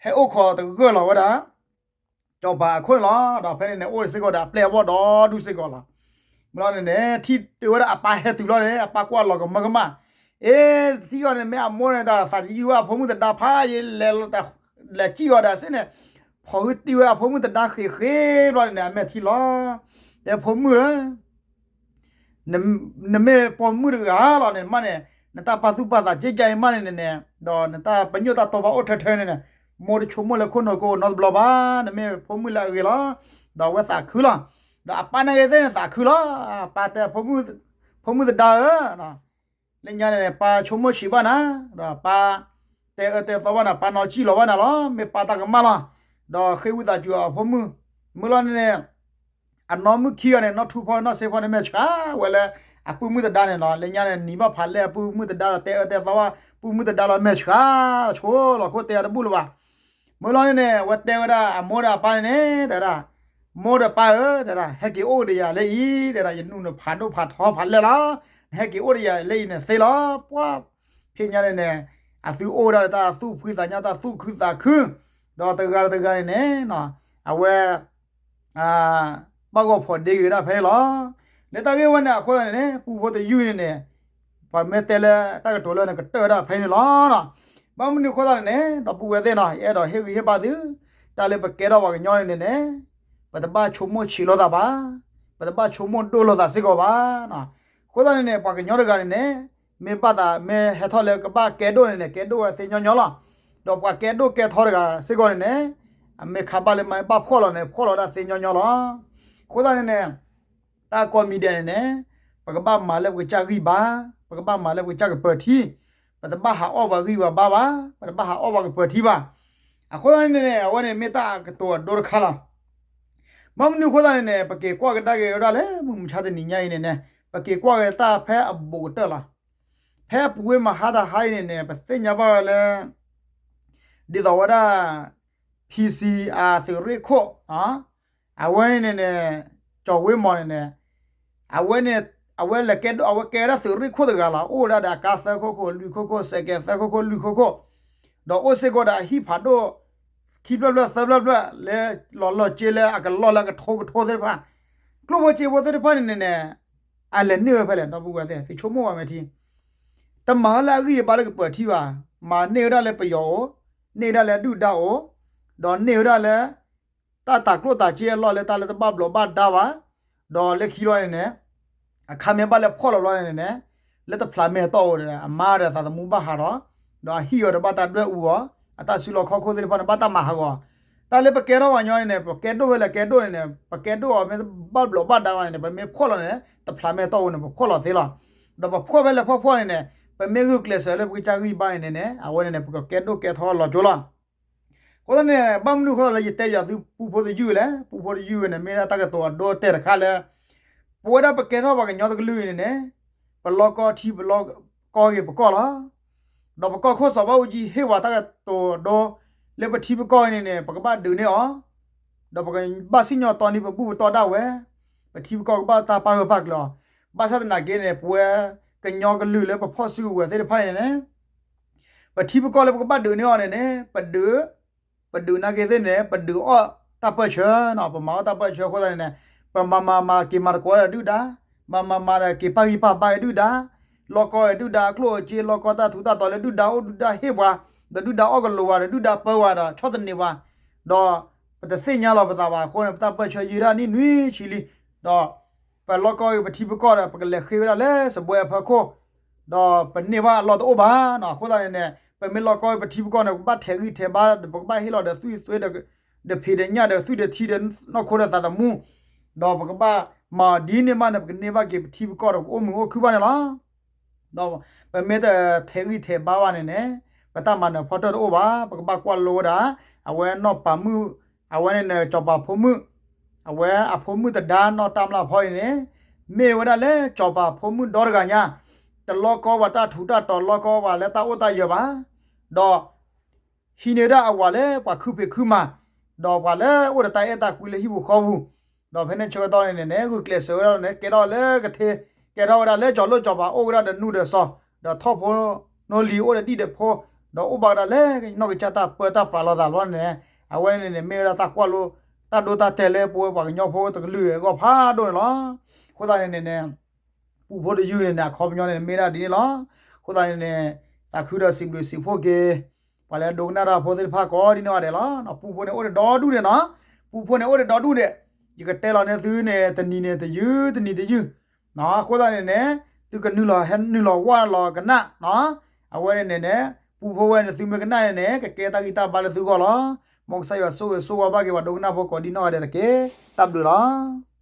ဟဲအိၣ်ခိးတဂၢၢ်လီၤဝဲဒၣ် စီၤပၤအခိၣ်န့ၣ်လီၤ. ဒီးဖဲန့ၣ်န့ၣ် အိၣ်စ့ၢ်ကီးဒီးအပျဲၢ်အဘီၣ်ဒီဒူၣ်စ့ၢ်ကီးလီၤ. မုၢ်လီၤန့ၣ်န့ၣ် ထံၣ်တုၤဝဲဒၣ်အပၢ်ဟဲတုၤလီၤန့ၣ် အပၢ်ကွၢ်လီၤကမၢကမၣ်, အ့ တထံၣ်အီၤန့ၣ် မ့ၢ်အမိၢ်န့ၣ် တၢ်သးတယုၢ်ဝဲအဖိမုၣ်သဒါဖးယံာ် လဲၤလီၤတၢ် လဲၤစံၣ်အီၤဒီးစ့ၢ်န့ၣ် ဖီၣ်ဟုတံၢ်ဝဲအဖိမုၣ်သဒါဃ့ၣ်ဃ့ၣ်ဘျီန့ၣ်န့ၣ် အမဲာ်ထံလီၤ. တဲဖိမုၣ်ဧၢ နမ့ၢ်ပိာ်မုၣ်တဂၤလီၤန့ၣ်မးန့ၣ် နတၢ်ပာ်သူၣ်ပာ်သးက့ကါအံၤမးန့ၣ်န့ၣ် ဒီးနတၢ်ပညိၣ်တၢ်တီဘၣ်အိၣ်ထၢထၢန့ၣ်န့ၣ် မိၢ်တဆိကမိၣ်လၢခိၣ်နူာ်ကိးနီတဘျီဘၣ် နမ့ၢ်ဖိမုၣ်လၢအဂ့ၤလီၤ. ဒီးအဝဲသးခုလီၤ. ဒီးအပၢ်နာ်ဂ့ၤသ့ၣ်န့ၣ်သးခုလီၤ. အပၢ်တဲ ဖိမုၣ်သဒါဧၢ လၢညါန့ၣ်န့ၣ် ပၢ်ဆိကမိၣ်ဆံးဘၣ်နၤ, ဒီးပၢ်တဲအၢတဲသီဘၣ်နၤ, ပၢ်နီၢ်စံၣ်လီၤဘၣ်နၤလီၤ. မ့ၢ်ပၢ်တၢ်ကမၣ်လီၤ. ဒီးဃ့ဝံသးစူၤအီၤအဖိမုၣ်, မုၢ်လီၤန့ၣ်န့ၣ် အနီၢ်မုၣ်ခံဂၤန့ၣ် နီၢ်ထူဖီနီၢ်စ့ဖီန့ၣ် မဲာ်ဆှးဝဲလၢ အပုၢ်မုၣ်သဒါန့ၣ်လီၤ. လၢညါန့ၣ် နံၤဘၣ်ဖးလဲၢ်အပုၢ်မုၣ်သဒါဒီးတဲအၢတဲသီဘၣ် ပုၢ်မုၣ်သဒါလီၤ မဲာ်ဆှးလီၤ ဆိလီၤခိၣ်တဲအတဘူၣ်လၢၤဘၣ်. မုၢ်လီၤန့ၣ်န့ၣ် အဝဲတဲဝဲဒၣ်အမိၢ်ဒီးအပၢ်န့ၣ်န့ၣ် တဲဒၣ် မိၢ်ဒီးပၢ်ဧၢ တဲဒၣ် ဟဲက့ၤအိၣ်ဒီးယၤလၢအံၤ တဲဒၣ် ယနူၢ်နဖးဒိၣ်ဖးထီဖးလဲၢ်လီၤ. နဟဲက့ၤအိၣ်ဒီးယၤလၢအံၤန့ၣ်သ့လီၤ. ပှၢ်ဖဲညါန့ၣ်န့ၣ် အသုအိၣ်ဝဲဒၣ်လၢတၢ်သူၣ်ဖှံသးညီ တၢ်သူၣ်ခုသးခု, ဒီးတဂၤတဂၤန့ၣ်န့ၣ် အဝဲ ဘၣ်ဂီၢ်ဖီၣ်ဒ့ဂ့ၤဝဲဒၣ်ဖဲန့ၣ်လီၤ. လၢတၢ်ဂ့ၢ်ဝဲန့ၣ်အဃိသတးန့ၣ်န့ၣ် ပူဖိတယုၢ်န့ၣ်န့ၣ် ပှၤမ့ၢ်တဲလၢတၢ်ကတိၤလၢန့ၣ် ကတၢၢ်ဝဲဒၣ်ဖဲန့ၣ်လီၤ. ဘၣ်မနုၤအဃိသတးန့ၣ်န့ၣ် ဒီပုၢ်ဝဲၢ်သ့ၣ်နီၤ ယအဲၣ်ဒိးဟ့ၣ်ဂံၢ်ဟ့ၣ်ဘါသု တၢ်လၢပကဲထီၣ်ပှၤကညီန့ၣ်န့ၣ်န့ၣ် ပတဘၣ်ဆိကမိၣ်ဆံးလိာ်သးဘၣ်, ပတဘၣ်ဆိကမိၣ်ဒိၣ်လိာ်သးစ့ၢ်ကီးဘၣ်. အဃိသတးန့ၣ်န့ၣ် ပှၤကညီတဂၤန့ၣ်န့ၣ် မ့ၢ်ဘၣ်သးမ့ၢ်ဟဲထီၣ်လၢကဘၣ်ကဲဒိၣ်န့ၣ်န့ၣ် ကဲဒိၣ်ဝဲသ့ညီညီလီၤ. ဒီးပှၤကဲဒိၣ်ကဲထီတဂၤစ့ၢ်ကီးန့ၣ်န့ၣ် အမ့ၢ်ခးဘၣ်လၢမ့ၢ်ဘၣ်ဖှီၣ်လီၤန့ၣ် ဖှီၣ်လီၤဝဲဒၣ်သ့ညီညီလီၤ. အဃိသတးန့ၣ်န့ၣ် တၢ်ကိးမံၤဒဲးန့ၣ်န့ၣ် ပကဘၣ်မၤလၢပကစၢ်ဂံၢ်ဘါ, ပကဘၣ်မၤလၢပကစၢ်ကပၢၤထံ, ပတဘၣ်ဟးအီၣ်ပှၤဂံၢ်ပှၤဘါဘၣ်, ပတဘၣ်ဟးအီၣ်ပှၤကပၢၤထံဘၣ်. အဃိသတးန့ၣ်န့ၣ် အဝဲန့ၣ်မ့ၢ်တၢ်ကတိၤအဒိတခါလီၤ. ဘၣ်မနုၤအဃိသတးန့ၣ်န့ၣ် ပက့ၤကွၢ်ကဒါက့ၤဝဲဒၣ်လၢမုၢ်မဆါတနံၤညါအံၤန့ၣ်န့ၣ် ပက့ၤကွၢ်က့ၤတၢ်ဖဲအဘူးကတၢၢ်လီၤ. ဖဲအပူၤဝဲမဟါတဟါအံၤန့ၣ်န့ၣ် ပသ့ၣ်ညါဘၣ်ဝဲလၢ ဒ်သိးဝဲဒၣ် ဖံစံအသုးရ့ၣ်ခိၣ် အဝဲန့ၣ်န့ၣ် ကၠီၤဝ့မီၤန့ၣ်န့ၣ် အဝဲန့ၣ် အဝဲလဲၤကဲဒိၣ် အဝဲကဲဝဲဒၣ်သုးရ့ၣ်ခိၣ်တဂၤလီၤ. အိၣ်ဝဲဒၣ်ဒီးအကါသၢခိၣ်ခိၣ်လွံၢ်ခိၣ်ခိၣ် စဲးကဲးသၢခိၣ်ခိၣ်လွံၢ်ခိၣ်ခိၣ် ဒီးအိၣ်စ့ၢ်ကီးဒီးအဟံၣ်ဖးဒိၣ် ခံဖျၢၣ်ဖျၢၣ်သၢဖျၢၣ်ဖျၢၣ် လၢလီၤလီၢ်က့လၢအကလီၢ်လၢအကထိကထိသ့ၣ်တဖၣ် ကျိၣ်ဖိစ့ဖိသ့ၣ်တဖၣ်န့ၣ်န့ၣ်န့ၣ် အလဲၤန့ၢ်ဝဲဖဲလဲၣ် ဒီပုၢ်ဝဲၢ်သ့ၣ် သုဆိကမိၣ်ဘၣ်မဲာ်ထံ တမၤဝဲလၢအဂံၢ်အဘါလၢကပၢၤထံဘၣ်. မၤန့ၢ်ဝဲဒၣ်လၢပယီၤအိၣ်, န့ၢ်ဝဲဒၣ်လၢဒုၣ်ဒါအိၣ်, ဒီးန့ၢ်ဝဲဒၣ်လၢ တၢ်တၤကျိၣ်တၤစ့အလီၢ်လၢတၢ်လၢတဘၣ်ဘျီးဘၣ်ဒါဘၣ်, ဒီးလၢခံလီၤန့ၣ်န့ၣ် အခါမ့ၢ်ဘၣ်လဲၤဖှီၣ်လီၤဘျီန့ၣ်န့ၣ် လၢတဖျးမဲာ်တီၢ်ဧိၤဒီး အမါဒီးသးသမူဘၣ်ဟးထီၣ်, ဒီးအဟံၣ်အီၤဒီးဘၣ်တၢ်ဒွဲၣ်အူအီၤ, အတၢ်စုလီၢ်ခီၣ်ခိၣ်သ့ၣ်တဖၣ်န့ၣ် ဘၣ်တၢ်မၤဟးဂီၤ. တၢ်လၢပကဲထီၣ်ပှၤကညီန့ၣ်န့ၣ် ပကဲဒိၣ်ဖဲလဲၣ်ကဲဒိၣ်န့ၣ်န့ၣ် ပကဲဒိၣ်အီၤမ့ၢ်ဘၣ်ဘျီးဘၣ်ဒါဘၣ်န့ၣ်န့ၣ် ပမ့ၢ်ဖှီၣ်လီၤန့ၣ် တဖျးမဲာ်တီၢ်ဧိၤန့ၣ် ပဖှီၣ်လီၤသ့လီၤ. ဒီးပဖှီၣ်ဖဲလဲၣ်ဖှီၣ်ဖှီၣ်န့ၣ်န့ၣ် ပမ့ၢ်ဂုာ်ကျဲးစၢးလၢပကစၢ်ဂံၢ်ဘါန့ၣ်န့ၣ် အဝဲန့ၣ်န့ၣ် ပကကဲဒိၣ်ကဲထီလီၤကၠိလီၤ. အဃိသတးန့ၣ် ဘၣ်မနုၤအဃိလၢယတဲယၤသုပူဖိတယုၢ်လဲၣ်, ပူဖိတယုၢ်န့ၣ် မ့ၢ်ဒၣ်တၢ်ကတိၤအဒိတဲာ်တခါလၢ ပဝဲဒၣ်ပကဲထီၣ်ပှၤကညီတကလုာ်အံၤန့ၣ်န့ၣ် ပလီၢ်ကီထံပလီၢ်ကီဂ့ၤပကီၢ်လီၤ. ဒီးပကီၢ်ခိၣ်စီၤဘၣ်အူကၠံဟ့ၣ်ဝဲတၢ်ကတိၤအဒိ လၢပထံပကီၢ်အံၤန့ၣ်န့ၣ် ပကဘၣ်ဒုးန့ၢ်အီၤ ဒီးပကဘၣ်စံၣ်ညီၣ်တီန့ၢ်ပဘူၣ်ပတီၢ်ဒၣ်ဝဲ, ပထံပကီၢ်ကဘၣ်တၢ်ပာ်ဂၢၢ်ပာ်ကျၢၤအီၤ. ဘၣ်ဆၣ်သနာ်က့န့ၣ် ပဝဲကညီကလုာ်လၢပဖီၣ်စုကဝဲၤသ့ၣ်တဖၣ်အံၤန့ၣ်န့ၣ် ပထံပကီၢ်လၢပကဘၣ်ဒုးန့ၢ်အီၤန့ၣ်န့ၣ် ပဒုး, ပဒုးနာ်က့သ့ၣ်န့ၣ် ပဒုးအီၣ်တၢ်ပၢၢ်ဆၢ, ပမၤအီၣ်တၢ်ပၢၢ်ဆၢအဃိသတးန့ၣ်န့ၣ် ပမၤမၤမၤက့ၤမၤသကိးဒီးဒုၣ်ဒါ, မၤမၤမၤဒီးက့ၤပာ်ဂံၢ်ပာ်ဘါဒုၣ်ဒါ, လီၢ်ကီဒုၣ်ဒါအကျိၣ်အစ့, လီၢ်ကီတၢ်ထူးတၢ်တီၤလၢဒုၣ်ဒါအိၣ်ဒုၣ်ဒါဟ့ၣ်ပှၤ, ဒီးဒုၣ်ဒါအီၣ်ကလိာ်ပှၤ ဒီးဒုၣ်ဒါပၢဝဲဒီးဆီၣ်သနံးပှၤ, ဒီးပတသ့ၣ်ညါလီၤပသးဘၣ်အဃိန့ၣ် ပတၢ်ပၢၢ်ဆၢယံာ်ဒၣ်နံၣ်နွံဆံလံ, ဒီးပလီၢ်ကီအံၤပထံပကီၢ်ဒီး ပကလဲၤဃ့ဝဲဒၣ်လၢစပွဲအဖီခိၣ်, ဒီးပန့ၢ်ဘၣ်အလီၢ်တအိၣ်ဘၣ်နီၤ. အဃိသတးန့ၣ်န့ၣ် ပမ့ၢ်လီၢ်ကီအံၤပထံပကီၢ်န့ၣ် ပကဘၣ်ထဲးဂံၢ်ထဲးဘါဒီး ပကဘၣ်ဟ့ၣ်လီၤဒီးသွံၣ်သွဲဒီး ဒီးဖံးဒီးညၣ်ဒီးသွံၣ်ဒီးထံဒီးနီၢ်ခိဒီးသးသမူ, ဒီးပကဘၣ်မၤအီၤဒ်န့ၣ်မးန့ၣ် ပကန့ၢ်ဘၣ်က့ၤပထံပကီၢ်ဒီး ပကအိၣ်မုာ်အိၣ်ခုၣ်ဘၣ်န့ၣ်လီၤ. ဒီးပမ့ၢ်တထဲးဂံၢ်ထဲးဘါဘၣ်န့ၣ်န့ၣ် ပတၢ်မၤနၢၤဖီတၢၢ်တအိၣ်ဘၣ်. ပကဘၣ်ကွၢ်လိဝဲဒၣ် အဝဲနီၢ်ပၤမုၣ်, အဝဲန့ၣ်န့ၣ် စီၤပၤဖိမုၣ်, အဝဲအဖိမုၣ်သဒါနီၢ်တၢ်မျၢ်ဖီအံၤန့ၣ် မ့ၢ်ဝဲဒၣ်လၢစီၤပၤဖိမုၣ်ဒီတဂၤညါ, တလီၢ်ကီပှၤတၢ်ထူးတၢ်တီၤ လီၢ်ကီပှၤလၢတၢ်အိၣ်တၢ်ယၢၤဘၣ်, ဒီး ဟံးန့ၢ်ဝဲဒၣ်အဝၤလၢပှၤခုဖံးခုမၤ, ဒီးပှၤလၢအိၣ်ဒီးတၢ်အဲၣ်တၢ်ကွံလၢဟံၣ်ပူၤဃီပူၤ, ဒီးဖဲန့ၣ်ဆၢကတီၢ်န့ၣ်န့ၣ် ဂုာ်ကျဲးစၢးဝဲဒၣ်န့ၣ် ကဲထီၣ်လၢကထ့, ကဲထီၣ်ဝဲဒၣ်လၢစီၤလိၣ်စီၤပၤ အိၣ်ဝဲဒၣ်ဒီးနူဒီးစီၤ, ဒီးထီၣ်ဖိနီၢ်လံၤ အိၣ်ဒီးဒံၣ်ဒီးဖိ, ဒီးအိၣ်ဘၣ်ဝဲဒၣ်လၢနီၢ်ကစၢ်တၢ်ပၢတၢ်ပြးလိာ်သးလီၤန့ၣ်, အဝဲန့ၣ်န့ၣ် မ့ၢ်ဝဲဒၣ်တၢ်ကွၢ်လိ တၢ်ဒိတၢ်တဲာ်လၢပဝဲပှၤကညီဖိတကလုာ်အဂီၢ်ဖးဒိၣ်န့ၣ်လီၤ. အဃိသတးန့ၣ်န့ၣ်န့ၣ် ပူဖိတယုၢ်န့ၣ်န့ၣ် အခီပညီန့ၣ် မ့ၢ်ဒၣ်ဒ်န့ၣ်လီၤ. အဃိသတးန့ၣ်န့ၣ် သးခုဒီးစံးဘျုးစံးဖှိၣ်က့ၤ ပှၤလၢဒိကနၣ်တၢ်ဖိသ့ၣ်တဖၣ်ကိးဒ်နီၢ်ဂၤဒဲးလီၤ. ပူဖိန့ၣ်အိၣ်ဒီးဒီဒူၣ်န့ၣ်နီၤ, ပူဖိန့ၣ်အိၣ်ဒီးဒီဒူၣ်ဒဲး, ယကတဲလီၤန့ၢ်သုန့ၣ် တနံၤန့ၣ်တယုၢ် တနံၤတယုၢ်, အဃိသတးန့ၣ်န့ၣ် သုကနုာ်လီၤဟဲနုာ်လီၤဝၢ်လီၤကနၣ်နီၤ. အဝဲန့ၣ်န့ၣ်န့ၣ် ပူဖိဝဲန့ၣ် သုမ့ၢ်ကနၣ်န့ၣ်န့ၣ် ကကဲတၢ်ဂံၢ်တၢ်ဘါလၢသုဂီၢ်လီၤ. မ်ကစၢ်ယွၤဆိၣ်ဂ့ၤဆိၣ်ဝါဘၣ်က့ၤပှၤဒိကနၣ်ဖိကိးဒ်နီၢ်ဂၤဒဲးတက့ၢ်. တၢ်ဘျုးလီၤ.